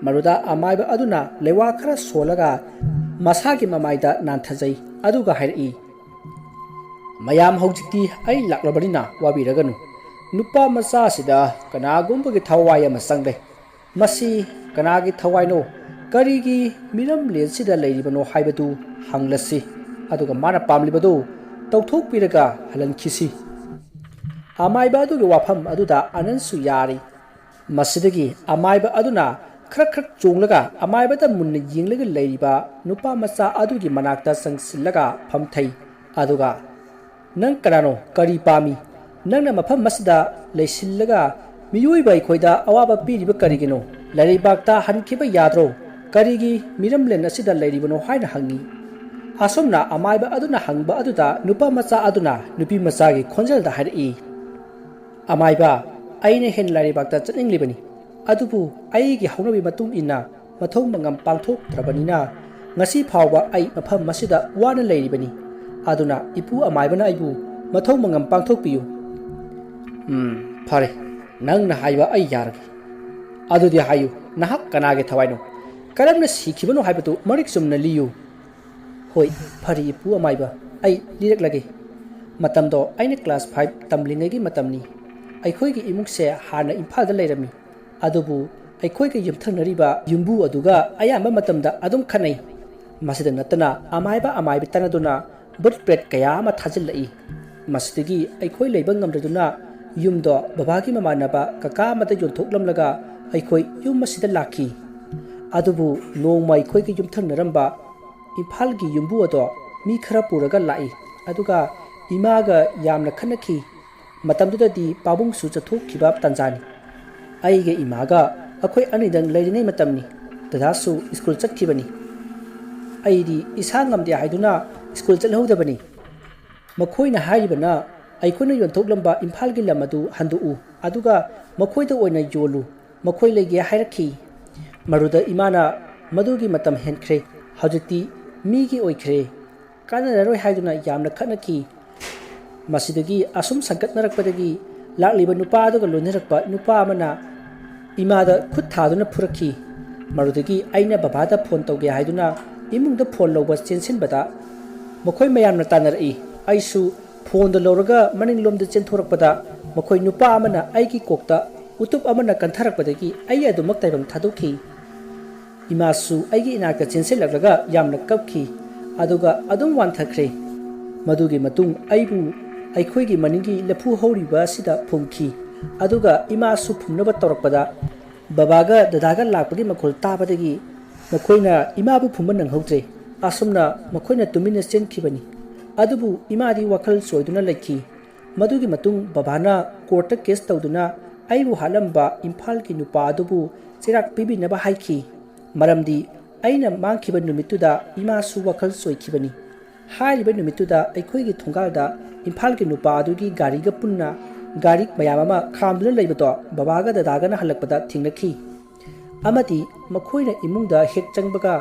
ꯃꯗꯨꯗ ꯑꯃꯥꯏꯕ ꯑꯗꯨꯅ ꯂꯩꯋꯥ ꯈꯔ ꯁꯣꯜꯂꯒ ꯃꯁꯥꯒꯤ ꯃꯃꯥꯏꯗ ꯅꯥꯟꯊꯖꯩ꯫ ꯑꯗꯨꯒ ꯍꯥꯏꯔꯛꯏ, "ꯃꯌꯥꯝ, ꯍꯧꯖꯤꯛꯇꯤ ꯑꯩ ꯂꯥꯛꯂꯕꯅꯤꯅ ꯋꯥꯕꯤꯔꯒꯅꯨ꯫ ꯅꯨꯄꯥ ꯃꯆꯥꯁꯤꯗ ꯀꯅꯥꯒꯨꯝꯕꯒꯤ ꯊꯋꯥꯏ ꯑꯃ ꯆꯪꯂꯦ꯫ ꯃꯁꯤ ꯀꯅꯥꯒꯤ ꯊꯋꯥꯏꯅꯣ, ꯀꯔꯤꯒꯤ ꯃꯤꯔꯝꯂꯦꯟꯁꯤꯗ ꯂꯩꯔꯤꯕꯅꯣ ꯍꯥꯏꯕꯗꯨ ꯍꯪꯂꯁꯤ꯫ ꯑꯗꯨꯒ ꯃꯥꯅ ꯄꯥꯝꯂꯤꯕꯗꯨ ꯇꯧꯊꯣꯛꯄꯤꯔꯒ ꯍꯜꯍꯟꯈꯤꯁꯤ"꯫ ꯑꯃꯥꯏꯕ ꯑꯗꯨꯒꯤ ꯋꯥꯐꯝ ꯑꯗꯨꯗ ꯑꯅꯟꯁꯨ ꯌꯥꯔꯤ꯫ ꯃꯁꯤꯗꯒꯤ ꯑꯃꯥꯏꯕ ꯑꯗꯨꯅ ꯈ꯭ꯔꯛ ꯈ꯭ꯔꯛ ꯆꯣꯡꯂꯒ ꯑꯃꯥꯏꯕꯗ ꯃꯨꯟꯅ ꯌꯦꯡꯂꯒ ꯂꯩꯔꯤꯕ ꯅꯨꯄꯥ ꯃꯆꯥ ꯑꯗꯨꯒꯤ ꯃꯅꯥꯛꯇ ꯆꯪꯁꯤꯜꯂꯒ ꯐꯝꯊꯩ꯫ ꯑꯗꯨꯒ, "ꯅꯪ ꯀꯅꯥꯅꯣ? ꯀꯔꯤ ꯄꯥꯝꯃꯤ? ꯅꯪꯅ ꯃꯐꯝ ꯑꯁꯤꯗ ꯂꯩꯁꯤꯜꯂꯒ ꯃꯤꯑꯣꯏꯕ ꯑꯩꯈꯣꯏꯗ ꯑꯋꯥꯕ ꯄꯤꯔꯤꯕ ꯀꯔꯤꯒꯤꯅꯣ? ꯂꯩꯔꯩꯕꯥꯛꯇ ꯍꯟꯈꯤꯕ ꯌꯥꯗ꯭ꯔꯣ?" "ꯀꯔꯤꯒꯤ ꯃꯤꯔꯝꯂꯦꯟ ꯑꯁꯤꯗ ꯂꯩꯔꯤꯕꯅꯣ?" ꯍꯥꯏꯅ ꯍꯪꯉꯤ꯫ ꯑꯁꯨꯝꯅ ꯑꯃꯥꯏꯕ ꯑꯗꯨꯅ ꯍꯪꯕ ꯑꯗꯨꯗ ꯅꯨꯄꯥ ꯃꯆꯥ ꯑꯗꯨꯅ ꯅꯨꯄꯤ ꯃꯆꯥꯒꯤ ꯈꯣꯟꯖꯦꯜꯗ ꯍꯥꯏꯔꯛꯏ, "ꯑꯃꯥꯏꯕ, ꯑꯩꯅ ꯍꯦꯟꯅ ꯂꯥꯏꯔꯩꯕꯥꯛꯇ ꯆꯠꯅꯤꯡꯂꯤꯕꯅꯤ, ꯑꯗꯨꯕꯨ ꯑꯩꯒꯤ ꯍꯧꯅꯕꯤ ꯃꯇꯨꯡ ꯏꯟꯅ ꯃꯊꯧ ꯃꯉꯝ ꯄꯥꯡꯊꯣꯛꯇ꯭ꯔꯕꯅꯤꯅ ꯉꯁꯤ ꯐꯥꯎꯕ ꯑꯩ ꯃꯐꯝ ꯑꯁꯤꯗ ꯋꯥꯅ ꯂꯩꯔꯤꯕꯅꯤ꯫ ꯑꯗꯨꯅ ꯏꯄꯨ ꯑꯃꯥꯏꯕꯅ ꯑꯩꯕꯨ ꯃꯊꯧ ꯃꯉꯝ ꯄꯥꯡꯊꯣꯛꯄꯤꯌꯨ꯫" "ꯎꯝ, ꯐꯔꯦ, ꯅꯪꯅ ꯍꯥꯏꯕ ꯑꯩ ꯌꯥꯔꯒꯦ꯫ ꯑꯗꯨꯗꯤ ꯍꯥꯏꯌꯨ, ꯅꯍꯥꯛ ꯀꯅꯥꯒꯤ ꯊꯋꯥꯏꯅꯣ? ꯀꯔꯝꯅ ꯁꯤꯈꯤꯕꯅꯣ ꯍꯥꯏꯕꯗꯨ ꯃꯔꯤꯛ ꯆꯨꯝꯅ ꯂꯤꯌꯨ꯫" "ꯍꯣꯏ, ꯐꯔꯦ ꯏꯄꯨ ꯑꯃꯥꯏꯕ, ꯑꯩ ꯂꯤꯔꯛꯂꯒꯦ꯫ ꯃꯇꯝꯗꯣ ꯑꯩꯅ class five ꯇꯝꯂꯤꯉꯩꯒꯤ ꯃꯇꯝꯅꯤ꯫ ꯑꯩꯈꯣꯏꯒꯤ ꯏꯃꯨꯡꯁꯦ ꯍꯥꯟꯅ ꯏꯝꯐꯥꯜꯗ ꯂꯩꯔꯝꯃꯤ, ꯑꯗꯨꯕꯨ ꯑꯩꯈꯣꯏꯒ ꯌꯨꯝꯊꯪꯅꯔꯤꯕ ꯌꯨꯝꯕꯨ ꯑꯗꯨꯒ ꯑꯌꯥꯝꯕ ꯃꯇꯝꯗ ꯑꯗꯨꯝ ꯈꯠꯅꯩ꯫ ꯃꯁꯤꯗ ꯅꯠꯇꯅ ꯑꯃꯥꯏꯕ ꯑꯃꯥꯏꯕꯤ ꯇꯥꯟꯅꯗꯨꯅ ꯚꯨꯠ ꯄ꯭ꯔꯦꯠ ꯀꯌꯥ ꯑꯃ ꯊꯥꯖꯤꯜꯂꯛꯏ꯫ ꯃꯁꯤꯗꯒꯤ ꯑꯩꯈꯣꯏ ꯂꯩꯕ ꯉꯝꯗꯗꯨꯅ ꯌꯨꯝꯗꯣ ꯕꯕꯥꯒꯤ ꯃꯃꯥꯟꯅꯕ ꯀꯀꯥ ꯑꯃꯗ ꯌꯣꯟꯊꯣꯛꯂꯝꯂꯒ ꯑꯩꯈꯣꯏ ꯌꯨꯝ ꯑꯁꯤꯗ ꯂꯥꯛꯈꯤ꯫ ꯑꯗꯨꯕꯨ ꯅꯣꯡꯃ ꯑꯩꯈꯣꯏꯒꯤ ꯌꯨꯝꯊꯪꯅꯔꯝꯕ ꯏꯝꯐꯥꯜꯒꯤ ꯌꯨꯝꯕꯨ ꯑꯗꯣ ꯃꯤ ꯈꯔ ꯄꯨꯔꯒ ꯂꯥꯛꯏ, ꯑꯗꯨꯒ ꯏꯃꯥꯒ ꯌꯥꯝꯅ ꯈꯠꯅꯈꯤ꯫ ꯃꯇꯝꯗꯨꯗꯗꯤ ꯄꯥꯕꯨꯡꯁꯨ ꯆꯠꯊꯣꯛꯈꯤꯕ ꯇꯥꯟꯖꯥꯅꯤ꯫ ꯑꯩꯒ ꯏꯃꯥꯒ ꯑꯩꯈꯣꯏ ꯑꯅꯤꯗꯪ ꯂꯩꯔꯤꯉꯩ ꯃꯇꯝꯅꯤ꯫ ꯗꯗꯥꯁꯨ ꯁ꯭ꯀꯨꯜ ꯆꯠꯈꯤꯕꯅꯤ꯫ ꯑꯩꯗꯤ ꯏꯁꯥ ꯉꯝꯗꯦ ꯍꯥꯏꯗꯨꯅ ꯁ꯭ꯀꯨꯜ ꯆꯠꯍꯧꯗꯕꯅꯤ꯫ ꯃꯈꯣꯏꯅ ꯍꯥꯏꯔꯤꯕꯅ ꯑꯩꯈꯣꯏꯅ ꯌꯣꯟꯊꯣꯛꯂꯝꯕ ꯏꯝꯐꯥꯜꯒꯤ ꯂꯝ ꯑꯗꯨ ꯍꯟꯗꯣꯛꯎ, ꯑꯗꯨꯒ ꯃꯈꯣꯏꯗ ꯑꯣꯏꯅ ꯌꯣꯜꯂꯨ, ꯃꯈꯣꯏ ꯂꯩꯒꯦ ꯍꯥꯏꯔꯛꯈꯤ꯫ ꯃꯗꯨꯗ ꯏꯃꯥꯅ ꯃꯗꯨꯒꯤ ꯃꯇꯝ ꯍꯦꯟꯈ꯭ꯔꯦ, ꯍꯧꯖꯤꯛꯇꯤ ꯃꯤꯒꯤ ꯑꯣꯏꯈ꯭ꯔꯦ, ꯀꯥꯟꯅꯔꯔꯣꯏ ꯍꯥꯏꯗꯨꯅ ꯌꯥꯝꯅ ꯈꯠꯅꯈꯤ꯫ ꯃꯁꯤꯗꯒꯤ ꯑꯁꯨꯝ ꯁꯟꯒꯠꯅꯔꯛꯄꯗꯒꯤ ꯂꯥꯛꯂꯤꯕ ꯅꯨꯄꯥ ꯑꯗꯨꯒ ꯂꯣꯏꯅꯔꯛꯄ ꯅꯨꯄꯥ ꯑꯃꯅ ꯏꯃꯥꯗ ꯈꯨꯠ ꯊꯥꯗꯨꯅ ꯐꯨꯔꯛꯈꯤ꯫ ꯃꯗꯨꯗꯒꯤ ꯑꯩꯅ ꯕꯕꯥꯗ ꯐꯣꯟ ꯇꯧꯒꯦ ꯍꯥꯏꯗꯨꯅ ꯏꯃꯨꯡꯗ ꯐꯣꯟ ꯂꯧꯕ ꯆꯦꯟꯁꯤꯟꯕꯗ ꯃꯈꯣꯏ ꯃꯌꯥꯝꯅ ꯇꯥꯟꯅꯔꯛꯏ꯫ ꯑꯩꯁꯨ ꯐꯣꯟꯗꯨ ꯂꯧꯔꯒ ꯃꯅꯤꯡꯂꯣꯝꯗ ꯆꯦꯟꯊꯣꯔꯛꯄꯗ ꯃꯈꯣꯏ ꯅꯨꯄꯥ ꯑꯃꯅ ꯑꯩꯒꯤ ꯀꯣꯛꯇ ꯎꯇꯨꯞ ꯑꯃꯅ ꯀꯟꯊꯔꯛꯄꯗꯒꯤ ꯑꯩ ꯑꯗꯨꯃꯛ ꯇꯥꯏꯕꯪ ꯊꯥꯗꯣꯛꯈꯤ꯫ ꯏꯃꯥꯁꯨ ꯑꯩꯒꯤ ꯏꯅꯥꯛꯇ ꯆꯦꯟꯁꯤꯜꯂꯛꯂꯒ ꯌꯥꯝꯅ ꯀꯞꯈꯤ, ꯑꯗꯨꯒ ꯑꯗꯨꯝ ꯋꯥꯟꯊꯈ꯭ꯔꯦ꯫ ꯃꯗꯨꯒꯤ ꯃꯇꯨꯡ ꯑꯩꯕꯨ ꯑꯩꯈꯣꯏꯒꯤ ꯃꯅꯤꯡꯒꯤ ꯂꯐꯨ ꯍꯧꯔꯤꯕ ꯑꯁꯤꯗ ꯐꯨꯝꯈꯤ, ꯑꯗꯨꯒ ꯏꯃꯥꯁꯨ ꯐꯨꯝꯅꯕ ꯇꯧꯔꯛꯄꯗ ꯕꯕꯥꯒ ꯗꯗꯥꯒ ꯂꯥꯛꯄꯒꯤ ꯃꯈꯣꯜ ꯇꯥꯕꯗꯒꯤ ꯃꯈꯣꯏꯅ ꯏꯃꯥꯕꯨ ꯐꯨꯝꯕ ꯅꯪꯍꯧꯗ꯭ꯔꯦ꯫ ꯑꯁꯨꯝꯅ ꯃꯈꯣꯏꯅ ꯇꯨꯃꯤꯟꯅ ꯆꯦꯟꯈꯤꯕꯅꯤ꯫ ꯑꯗꯨꯕꯨ ꯏꯃꯥꯗꯤ ꯋꯥꯈꯜ ꯆꯣꯏꯗꯨꯅ ꯂꯩꯈꯤ꯫ ꯃꯗꯨꯒꯤ ꯃꯇꯨꯡ ꯕꯕꯥꯅ ꯀꯣꯔꯠꯇ ꯀꯦꯁ ꯇꯧꯗꯨꯅ ꯑꯩꯕꯨ ꯍꯥꯠꯂꯝꯕ ꯏꯝꯐꯥꯜꯒꯤ ꯅꯨꯄꯥ ꯑꯗꯨꯕꯨ ꯆꯩꯔꯥꯛ ꯄꯤꯕꯤꯅꯕ ꯍꯥꯏꯈꯤ꯫ ꯃꯔꯝꯗꯤ ꯑꯩꯅ ꯃꯥꯡꯈꯤꯕ ꯅꯨꯃꯤꯠꯇꯨꯗ ꯏꯃꯥꯁꯨ ꯋꯥꯈꯜ ꯆꯣꯏꯈꯤꯕꯅꯤ꯫ ꯍꯥꯏꯔꯤꯕ ꯅꯨꯃꯤꯠꯇꯨꯗ ꯑꯩꯈꯣꯏꯒꯤ ꯊꯣꯡꯒꯥꯜꯗ ꯏꯝꯐꯥꯜꯒꯤ ꯅꯨꯄꯥ ꯑꯗꯨꯒꯤ ꯒꯥꯔꯤꯒ ꯄꯨꯟꯅ ꯒꯥꯔꯤ ꯃꯌꯥꯝ ꯑꯃ ꯈꯥꯝꯗꯨꯅ ꯂꯩꯕꯗꯣ ꯕꯕꯥꯒ ꯗꯗꯥꯒꯅ ꯍꯜꯂꯛꯄꯗ ꯊꯦꯡꯅꯈꯤ꯫ ꯑꯃꯗꯤ ꯃꯈꯣꯏꯅ ꯏꯃꯨꯡꯗ ꯍꯦꯛ ꯆꯪꯕꯒ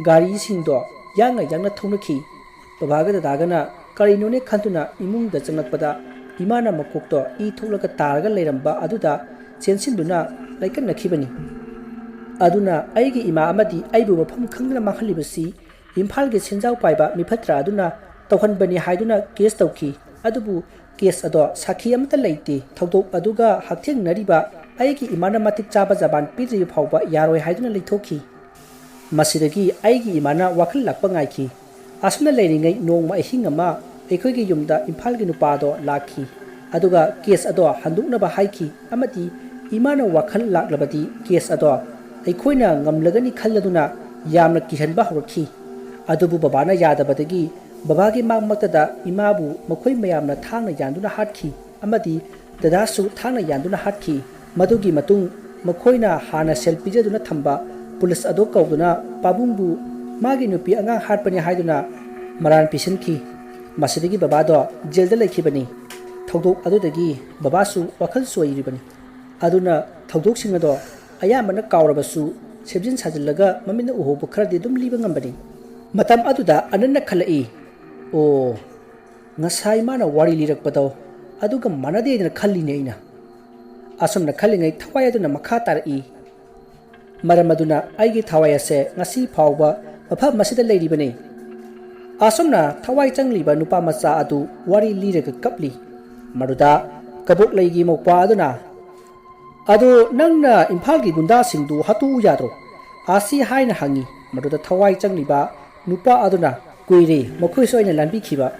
ꯒꯥꯔꯤꯁꯤꯡꯗꯣ ꯌꯥꯡꯅ ꯌꯥꯡꯅ ꯊꯧꯅꯈꯤ꯫ ꯕꯕꯥꯒ ꯗꯗꯥꯒꯅ ꯀꯔꯤꯅꯣꯅꯦ ꯈꯟꯗꯨꯅ ꯏꯃꯨꯡꯗ ꯆꯪꯂꯛꯄꯗ ꯏꯃꯥꯅ ꯃꯀꯣꯛꯇꯣ ꯏ ꯊꯣꯛꯂꯒ ꯇꯥꯔꯒ ꯂꯩꯔꯝꯕ ꯑꯗꯨꯗ ꯆꯦꯟꯁꯤꯟꯗꯨꯅ ꯂꯩꯀꯠꯅꯈꯤꯕꯅꯤ꯫ ꯑꯗꯨꯅ ꯑꯩꯒꯤ ꯏꯃꯥ ꯑꯃꯗꯤ ꯑꯩꯕꯨ ꯃꯐꯝ ꯈꯪꯗꯅ ꯃꯥꯡꯍꯜꯂꯤꯕꯁꯤ ꯏꯝꯐꯥꯜꯒꯤ ꯁꯦꯟꯖꯥꯎ ꯄꯥꯏꯕ ꯃꯤꯐꯠꯇ꯭ꯔꯥ ꯑꯗꯨꯅ ꯇꯧꯍꯟꯕꯅꯤ ꯍꯥꯏꯗꯨꯅ ꯀꯦꯁ ꯇꯧꯈꯤ꯫ ꯑꯗꯨꯕꯨ ꯀꯦꯁ ꯑꯗꯣ ꯁꯥꯈꯤ ꯑꯃꯠꯇ ꯂꯩꯇꯦ꯫ ꯊꯧꯗꯣꯛ ꯑꯗꯨꯒ ꯍꯛꯊꯦꯡꯅꯔꯤꯕ ꯑꯩꯒꯤ ꯏꯃꯥꯅ ꯃꯇꯤꯛ ꯆꯥꯕ ꯖꯕꯥꯟ ꯄꯤꯗ꯭ꯔꯤꯕ ꯐꯥꯎꯕ ꯌꯥꯔꯣꯏ ꯍꯥꯏꯗꯨꯅ ꯂꯩꯊꯣꯛꯈꯤ꯫ ꯃꯁꯤꯗꯒꯤ ꯑꯩꯒꯤ ꯏꯃꯥꯅ ꯋꯥꯈꯜ ꯂꯥꯛꯄ ꯉꯥꯏꯈꯤ꯫ ꯑꯁꯨꯝꯅ ꯂꯩꯔꯤꯉꯩ ꯅꯣꯡꯃ ꯑꯍꯤꯡ ꯑꯃ ꯑꯩꯈꯣꯏꯒꯤ ꯌꯨꯝꯗ ꯏꯝꯐꯥꯜꯒꯤ ꯅꯨꯄꯥꯗꯣ ꯂꯥꯛꯈꯤ꯫ ꯑꯗꯨꯒ ꯀꯦꯁ ꯑꯗꯣ ꯍꯟꯗꯣꯛꯅꯕ ꯍꯥꯏꯈꯤ ꯑꯃꯗꯤ ꯏꯃꯥꯅ ꯋꯥꯈꯜ ꯂꯥꯛꯂꯕꯗꯤ ꯀꯦꯁ ꯑꯗꯣ ꯑꯩꯈꯣꯏꯅ ꯉꯝꯂꯒꯅꯤ ꯈꯜꯂꯗꯨꯅ ꯌꯥꯝꯅ ꯀꯤꯍꯟꯕ ꯍꯧꯔꯛꯈꯤ꯫ ꯑꯗꯨꯕꯨ ꯕꯕꯥꯅ ꯌꯥꯗꯕꯗꯒꯤ ꯕꯕꯥꯒꯤ ꯃꯥꯡꯃꯛꯇꯗ ꯏꯃꯥꯕꯨ ꯃꯈꯣꯏ ꯃꯌꯥꯝꯅ ꯊꯥꯡꯅ ꯌꯥꯟꯗꯨꯅ ꯍꯥꯠꯈꯤ ꯑꯃꯗꯤ ꯗꯗꯥꯁꯨ ꯊꯥꯡꯅ ꯌꯥꯟꯗꯨꯅ ꯍꯥꯠꯈꯤ꯫ ꯃꯗꯨꯒꯤ ꯃꯇꯨꯡ ꯃꯈꯣꯏꯅ ꯍꯥꯟꯅ ꯁꯦꯜ ꯄꯤꯖꯗꯨꯅ ꯊꯝꯕ ꯄꯨꯂꯤꯁ ꯑꯗꯨ ꯀꯧꯗꯨꯅ ꯄꯥꯕꯨꯡꯕꯨ ꯃꯥꯒꯤ ꯅꯨꯄꯤ ꯑꯉꯥꯡ ꯍꯥꯠꯄꯅꯤ ꯍꯥꯏꯗꯨꯅ ꯃꯔꯥꯜ ꯄꯤꯁꯤꯟꯈꯤ꯫ ꯃꯁꯤꯗꯒꯤ ꯕꯕꯥꯗꯣ ꯖꯦꯜꯗ ꯂꯩꯈꯤꯕꯅꯤ꯫ ꯊꯧꯗꯣꯛ ꯑꯗꯨꯗꯒꯤ ꯕꯕꯥꯁꯨ ꯋꯥꯈꯜ ꯆꯣꯏꯔꯤꯕꯅꯤ꯫ ꯑꯗꯨꯅ ꯊꯧꯗꯣꯛꯁꯤꯡ ꯑꯗꯣ ꯑꯌꯥꯝꯕꯅ ꯀꯥꯎꯔꯕꯁꯨ ꯁꯦꯝꯖꯤꯟ ꯁꯥꯖꯤꯜꯂꯒ ꯃꯃꯤꯠꯅ ꯎꯍꯧꯕ ꯈꯔꯗꯤ ꯑꯗꯨꯝ ꯂꯤꯕ ꯉꯝꯕꯅꯤ꯫ ꯃꯇꯝ ꯑꯗꯨꯗ ꯑꯅꯟꯅ ꯈꯜꯂꯛꯏ, "ꯑꯣ, ꯉꯁꯥꯏ ꯃꯥꯅ ꯋꯥꯔꯤ ꯂꯤꯔꯛꯄꯗꯣ ꯑꯗꯨꯒ ꯃꯥꯟꯅꯗꯦꯗꯅ ꯈꯜꯂꯤꯅꯦ ꯑꯩꯅ"꯫ ꯑꯁꯨꯝꯅ ꯈꯜꯂꯤꯉꯩ ꯊꯋꯥꯏ ꯑꯗꯨꯅ ꯃꯈꯥ ꯇꯥꯔꯛꯏ, "ꯃꯔꯝ ꯑꯗꯨꯅ ꯑꯩꯒꯤ ꯊꯋꯥꯏ ꯑꯁꯦ ꯉꯁꯤ ꯐꯥꯎꯕ ꯃꯐꯝ ꯑꯁꯤꯗ ꯂꯩꯔꯤꯕꯅꯤ"꯫ ꯑꯁꯨꯝꯅ ꯊꯋꯥꯏ ꯆꯪꯂꯤꯕ ꯅꯨꯄꯥ ꯃꯆꯥ ꯑꯗꯨ ꯋꯥꯔꯤ ꯂꯤꯔꯒ ꯀꯞꯂꯤ꯫ ꯃꯗꯨꯗ ꯀꯕꯣꯛꯂꯩꯒꯤ ꯃꯧꯄ꯭ꯋꯥ ꯑꯗꯨꯅ, "ꯑꯗꯣ ꯅꯪꯅ ꯏꯝꯐꯥꯜꯒꯤ ꯒꯨꯟꯗꯥꯁꯤꯡꯗꯨ ꯍꯥꯠꯇꯣꯛꯎ ꯌꯥꯗ꯭ꯔꯣ?" ꯑꯁꯤ ꯍꯥꯏꯅ ꯍꯪꯉꯤ꯫ ꯃꯗꯨꯗ ꯊꯋꯥꯏ ꯆꯪꯂꯤꯕ ꯅꯨꯄꯥ ꯑꯗꯨꯅ, "ꯀꯨꯏꯔꯦ ꯃꯈꯣꯏꯁꯨ ꯑꯩꯅ ꯂꯥꯟꯕꯤꯈꯤꯕ"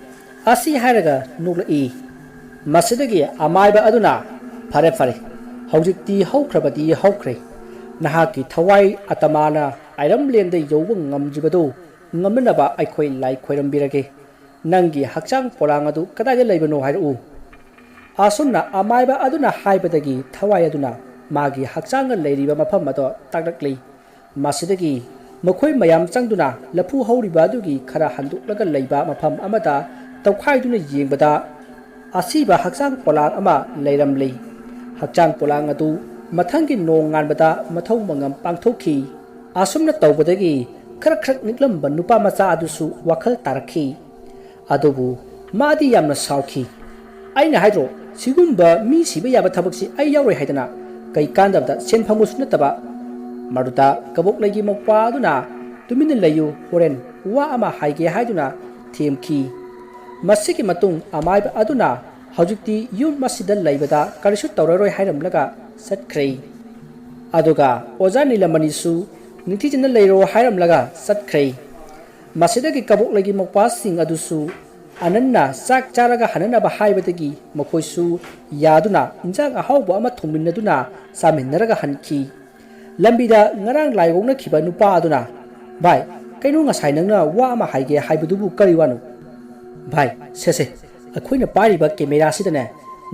ꯑꯁꯤ ꯍꯥꯏꯔꯒ ꯅꯣꯛꯂꯛꯏ꯫ ꯃꯁꯤꯗꯒꯤ ꯑꯃꯥꯏꯕ ꯑꯗꯨꯅ, "ꯐꯔꯦ, ꯐꯔꯦ, ꯍꯧꯖꯤꯛꯇꯤ ꯍꯧꯈ꯭ꯔꯕꯗꯤ ꯍꯧꯈ꯭ꯔꯦ꯫ ꯅꯍꯥꯛꯀꯤ ꯊꯋꯥꯏ ꯑꯇꯃꯥꯅ ꯑꯥꯏꯔꯝꯂꯦꯟꯗ ꯌꯧꯕ ꯉꯝꯗ꯭ꯔꯤꯕꯗꯨ ꯉꯝꯅꯅꯕ ꯑꯩꯈꯣꯏ ꯂꯥꯏ ꯈꯣꯏꯔꯝꯕꯤꯔꯒꯦ꯫ ꯅꯪꯒꯤ ꯍꯛꯆꯥꯡ ꯄꯣꯂꯥꯡ ꯑꯗꯨ ꯀꯗꯥꯏꯗ ꯂꯩꯕꯅꯣ ꯍꯥꯏꯔꯛꯎ"꯫ ꯑꯁꯨꯝꯅ ꯑꯃꯥꯏꯕ ꯑꯗꯨꯅ ꯍꯥꯏꯕꯗꯒꯤ ꯊꯋꯥꯏ ꯑꯗꯨꯅ ꯃꯥꯒꯤ ꯍꯛꯆꯥꯡꯒ ꯂꯩꯔꯤꯕ ꯃꯐꯝ ꯑꯗꯣ ꯇꯥꯛꯂꯛꯂꯤ꯫ ꯃꯁꯤꯗꯒꯤ ꯃꯈꯣꯏ ꯃꯌꯥꯝ ꯆꯪꯗꯨꯅ ꯂꯐꯨ ꯍꯧꯔꯤꯕ ꯑꯗꯨꯒꯤ ꯈꯔ ꯍꯟꯗꯣꯛꯂꯒ ꯂꯩꯕ ꯃꯐꯝ ꯑꯃꯗ ꯇꯧꯈꯥꯏꯗꯨꯅ ꯌꯦꯡꯕꯗ, ꯑꯁꯤꯕ ꯍꯛꯆꯥꯡ ꯄꯣꯂꯥꯡ ꯑꯃ ꯂꯩꯔꯝꯂꯤ꯫ ꯍꯛꯆꯥꯡ ꯄꯣꯂꯥꯡ ꯑꯗꯨ ꯃꯊꯪꯒꯤ ꯅꯣꯡ ꯉꯥꯟꯕꯗ ꯃꯊꯧ ꯃꯉꯝ ꯄꯥꯡꯊꯣꯛꯈꯤ꯫ ꯑꯁꯨꯝꯅ ꯇꯧꯕꯗꯒꯤ ꯈꯔ ꯈꯔ ꯅꯤꯛꯂꯝꯕ ꯅꯨꯄꯥ ꯃꯆꯥ ꯑꯗꯨꯁꯨ ꯋꯥꯈꯜ ꯇꯥꯔꯛꯈꯤ꯫ ꯑꯗꯨꯕꯨ ꯃꯥꯗꯤ ꯌꯥꯝꯅ ꯁꯥꯎꯈꯤ꯫ "ꯑꯩꯅ ꯍꯥꯏꯗ꯭ꯔꯣ, ꯁꯤꯒꯨꯝꯕ ꯃꯤ ꯁꯤꯕ ꯌꯥꯕ ꯊꯕꯛꯁꯤ ꯑꯩ ꯌꯥꯎꯔꯣꯏ ꯍꯥꯏꯗꯅ? ꯀꯩ ꯀꯥꯟꯗꯕꯗ ꯁꯦꯟ ꯐꯪꯕꯁꯨ ꯅꯠꯇꯕ"꯫ ꯃꯗꯨꯗ ꯀꯕꯣꯛꯂꯩꯒꯤ ꯃꯧꯄ꯭ꯋꯥ ꯑꯗꯨꯅ, "ꯇꯨꯃꯤꯟꯅ ꯂꯩꯌꯨ, ꯍꯣꯔꯦꯟ ꯋꯥ ꯑꯃ ꯍꯥꯏꯒꯦ" ꯍꯥꯏꯗꯨꯅ ꯊꯦꯝꯈꯤ꯫ ꯃꯁꯤꯒꯤ ꯃꯇꯨꯡ ꯑꯃꯥꯏꯕ ꯑꯗꯨꯅ ꯍꯧꯖꯤꯛꯇꯤ ꯌꯨꯝ ꯑꯁꯤꯗ ꯂꯩꯕꯗ ꯀꯔꯤꯁꯨ ꯇꯧꯔꯔꯣꯏ ꯍꯥꯏꯔꯝꯂꯒ ꯆꯠꯈ꯭ꯔꯦ꯫ ꯑꯗꯨꯒ ꯑꯣꯖꯥ ꯅꯤꯂꯃꯅꯤꯁꯨ ꯅꯤꯡꯊꯤꯖꯅ ꯂꯩꯔꯣ ꯍꯥꯏꯔꯝꯂꯒ ꯆꯠꯈ꯭ꯔꯦ꯫ ꯃꯁꯤꯗꯒꯤ ꯀꯕꯣꯛꯂꯩꯒꯤ ꯃꯧꯄ꯭ꯋꯥꯁꯤꯡ ꯑꯗꯨꯁꯨ ꯑꯅꯟꯅ ꯆꯥꯛ ꯆꯥꯔꯒ ꯍꯟꯅꯅꯕ ꯍꯥꯏꯕꯗꯒꯤ ꯃꯈꯣꯏꯁꯨ ꯌꯥꯗꯨꯅ ꯏꯟꯖꯥꯡ ꯑꯍꯥꯎꯕ ꯑꯃ ꯊꯣꯡꯃꯤꯟꯅꯗꯨꯅ ꯆꯥꯃꯤꯟꯅꯔꯒ ꯍꯟꯈꯤ꯫ ꯂꯝꯕꯤꯗ ꯉꯔꯥꯡ ꯂꯥꯏ ꯑꯣꯛꯅꯈꯤꯕ ꯅꯨꯄꯥ ꯑꯗꯨꯅ, "ꯚꯥꯏ, ꯀꯩꯅꯣ ꯉꯁꯥꯏ ꯅꯪꯅ ꯋꯥ ꯑꯃ ꯍꯥꯏꯒꯦ ꯍꯥꯏꯕꯗꯨꯕꯨ ꯀꯔꯤ ꯋꯥꯅꯣ?" "ꯚꯥꯏ, ꯁꯦ ꯁꯦ, ꯑꯩꯈꯣꯏꯅ ꯄꯥꯏꯔꯤꯕ ꯀꯦꯃꯦꯔꯥꯁꯤꯗꯅꯦ,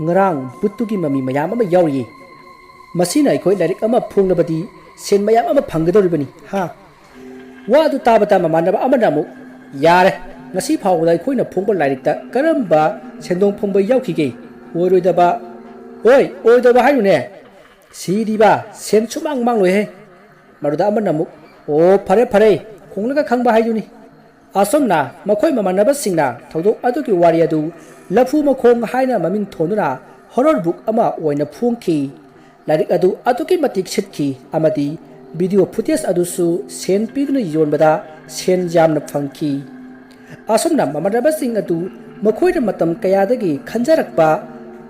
ꯉꯔꯥꯡ ꯕꯨꯠꯇꯨꯒꯤ ꯃꯃꯤ ꯃꯌꯥꯝ ꯑꯃ ꯌꯥꯎꯔꯤꯌꯦ꯫ ꯃꯁꯤꯅ ꯑꯩꯈꯣꯏ ꯂꯥꯏꯔꯤꯛ ꯑꯃ ꯐꯣꯡꯂꯕꯗꯤ ꯁꯦꯟ ꯃꯌꯥꯝ ꯑꯃ ꯐꯪꯒꯗꯧꯔꯤꯕꯅꯤ, ꯍꯥ?" ꯋꯥ ꯑꯗꯨ ꯇꯥꯕꯗ ꯃꯃꯥꯟꯅꯕ ꯑꯃꯅ ꯑꯃꯨꯛ, "ꯌꯥꯔꯦ, ꯉꯁꯤ ꯐꯥꯎꯕꯗ ꯑꯩꯈꯣꯏꯅ ꯐꯣꯡꯕ ꯂꯥꯏꯔꯤꯛꯇ ꯀꯔꯝꯕ ꯁꯦꯟꯗꯣꯡ ꯐꯪꯕ ꯌꯥꯎꯈꯤꯒꯦ? ꯑꯣꯏꯔꯣꯏꯗꯕ"꯫ "ꯍꯣꯏ, ꯑꯣꯏꯗꯕ ꯍꯥꯏꯅꯨꯅꯦ꯫ ꯁꯤꯗꯤꯕ ꯁꯦꯟ ꯁꯨꯃꯥꯡ ꯃꯥꯡꯂꯣꯏꯍꯦ"꯫ ꯃꯗꯨꯗ ꯑꯃꯅ ꯑꯃꯨꯛ, "ꯑꯣ, ꯐꯔꯦ ꯐꯔꯦ, ꯈꯣꯡꯂꯒ ꯈꯪꯕ ꯍꯥꯏꯗꯨꯅꯤ"꯫ ꯑꯁꯨꯝꯅ ꯃꯈꯣꯏ ꯃꯃꯥꯟꯅꯕꯁꯤꯡꯅ ꯊꯧꯗꯣꯛ ꯑꯗꯨꯒꯤ ꯋꯥꯔꯤ ꯑꯗꯨ "ꯂꯐꯨ ꯃꯈꯣꯡ" ꯍꯥꯏꯅ ꯃꯃꯤꯡ ꯊꯣꯟꯗꯨꯅ ꯍꯣꯔꯔ ꯕꯨꯛ ꯑꯃ ꯑꯣꯏꯅ ꯐꯣꯡꯈꯤ꯫ ꯂꯥꯏꯔꯤꯛ ꯑꯗꯨ ꯑꯗꯨꯛꯀꯤ ꯃꯇꯤꯛ ꯁꯤꯠꯈꯤ ꯑꯃꯗꯤ ꯚꯤꯗꯤꯑꯣ ꯐꯨꯇꯦꯖ ꯑꯗꯨꯁꯨ ꯁꯦꯟ ꯄꯤꯗꯨꯅ ꯌꯣꯟꯕꯗ ꯁꯦꯟ ꯌꯥꯝꯅ ꯐꯪꯈꯤ꯫ ꯑꯁꯨꯝꯅ ꯃꯃꯥꯟꯅꯕꯁꯤꯡ ꯑꯗꯨ ꯃꯈꯣꯏꯅ ꯃꯇꯝ ꯀꯌꯥꯗꯒꯤ ꯈꯟꯖꯔꯛꯄ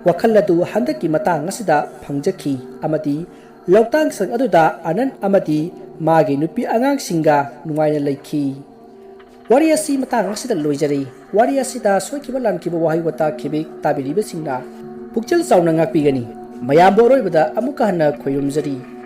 ꯋꯥꯈꯜ ꯑꯗꯨ ꯍꯟꯗꯛꯀꯤ ꯃꯇꯥꯡ ꯑꯁꯤꯗ ꯐꯪꯖꯈꯤ ꯑꯃꯗꯤ ꯂꯧꯇꯥꯡꯁꯪ ꯑꯗꯨꯗ ꯑꯅꯟ ꯑꯃꯗꯤ ꯃꯥꯒꯤ ꯅꯨꯄꯤ ꯑꯉꯥꯡꯁꯤꯡꯒ ꯅꯨꯡꯉꯥꯏꯅ ꯂꯩꯈꯤ꯫ ꯋꯥꯔꯤ ꯑꯁꯤ ꯃꯇꯥꯡ ꯑꯁꯤꯗ ꯂꯣꯏꯖꯔꯦ꯫ ꯋꯥꯔꯤ ꯑꯁꯤꯗ ꯁꯣꯏꯈꯤꯕ ꯂꯥꯟꯈꯤꯕ ꯋꯥꯍꯩ ꯋꯥꯇꯥ ꯈꯤꯕꯤꯛ ꯇꯥꯕꯤꯔꯤꯕꯁꯤꯡꯅ ꯄꯨꯛꯆꯦꯜ ꯆꯥꯎꯅ ꯉꯥꯛꯄꯤꯒꯅꯤ꯫ ꯃꯌꯥꯝꯕꯨ ꯑꯔꯣꯏꯕꯗ ꯑꯃꯨꯛꯀ ꯍꯟꯅ ꯈꯣꯏꯔꯨꯝꯖꯔꯤ꯫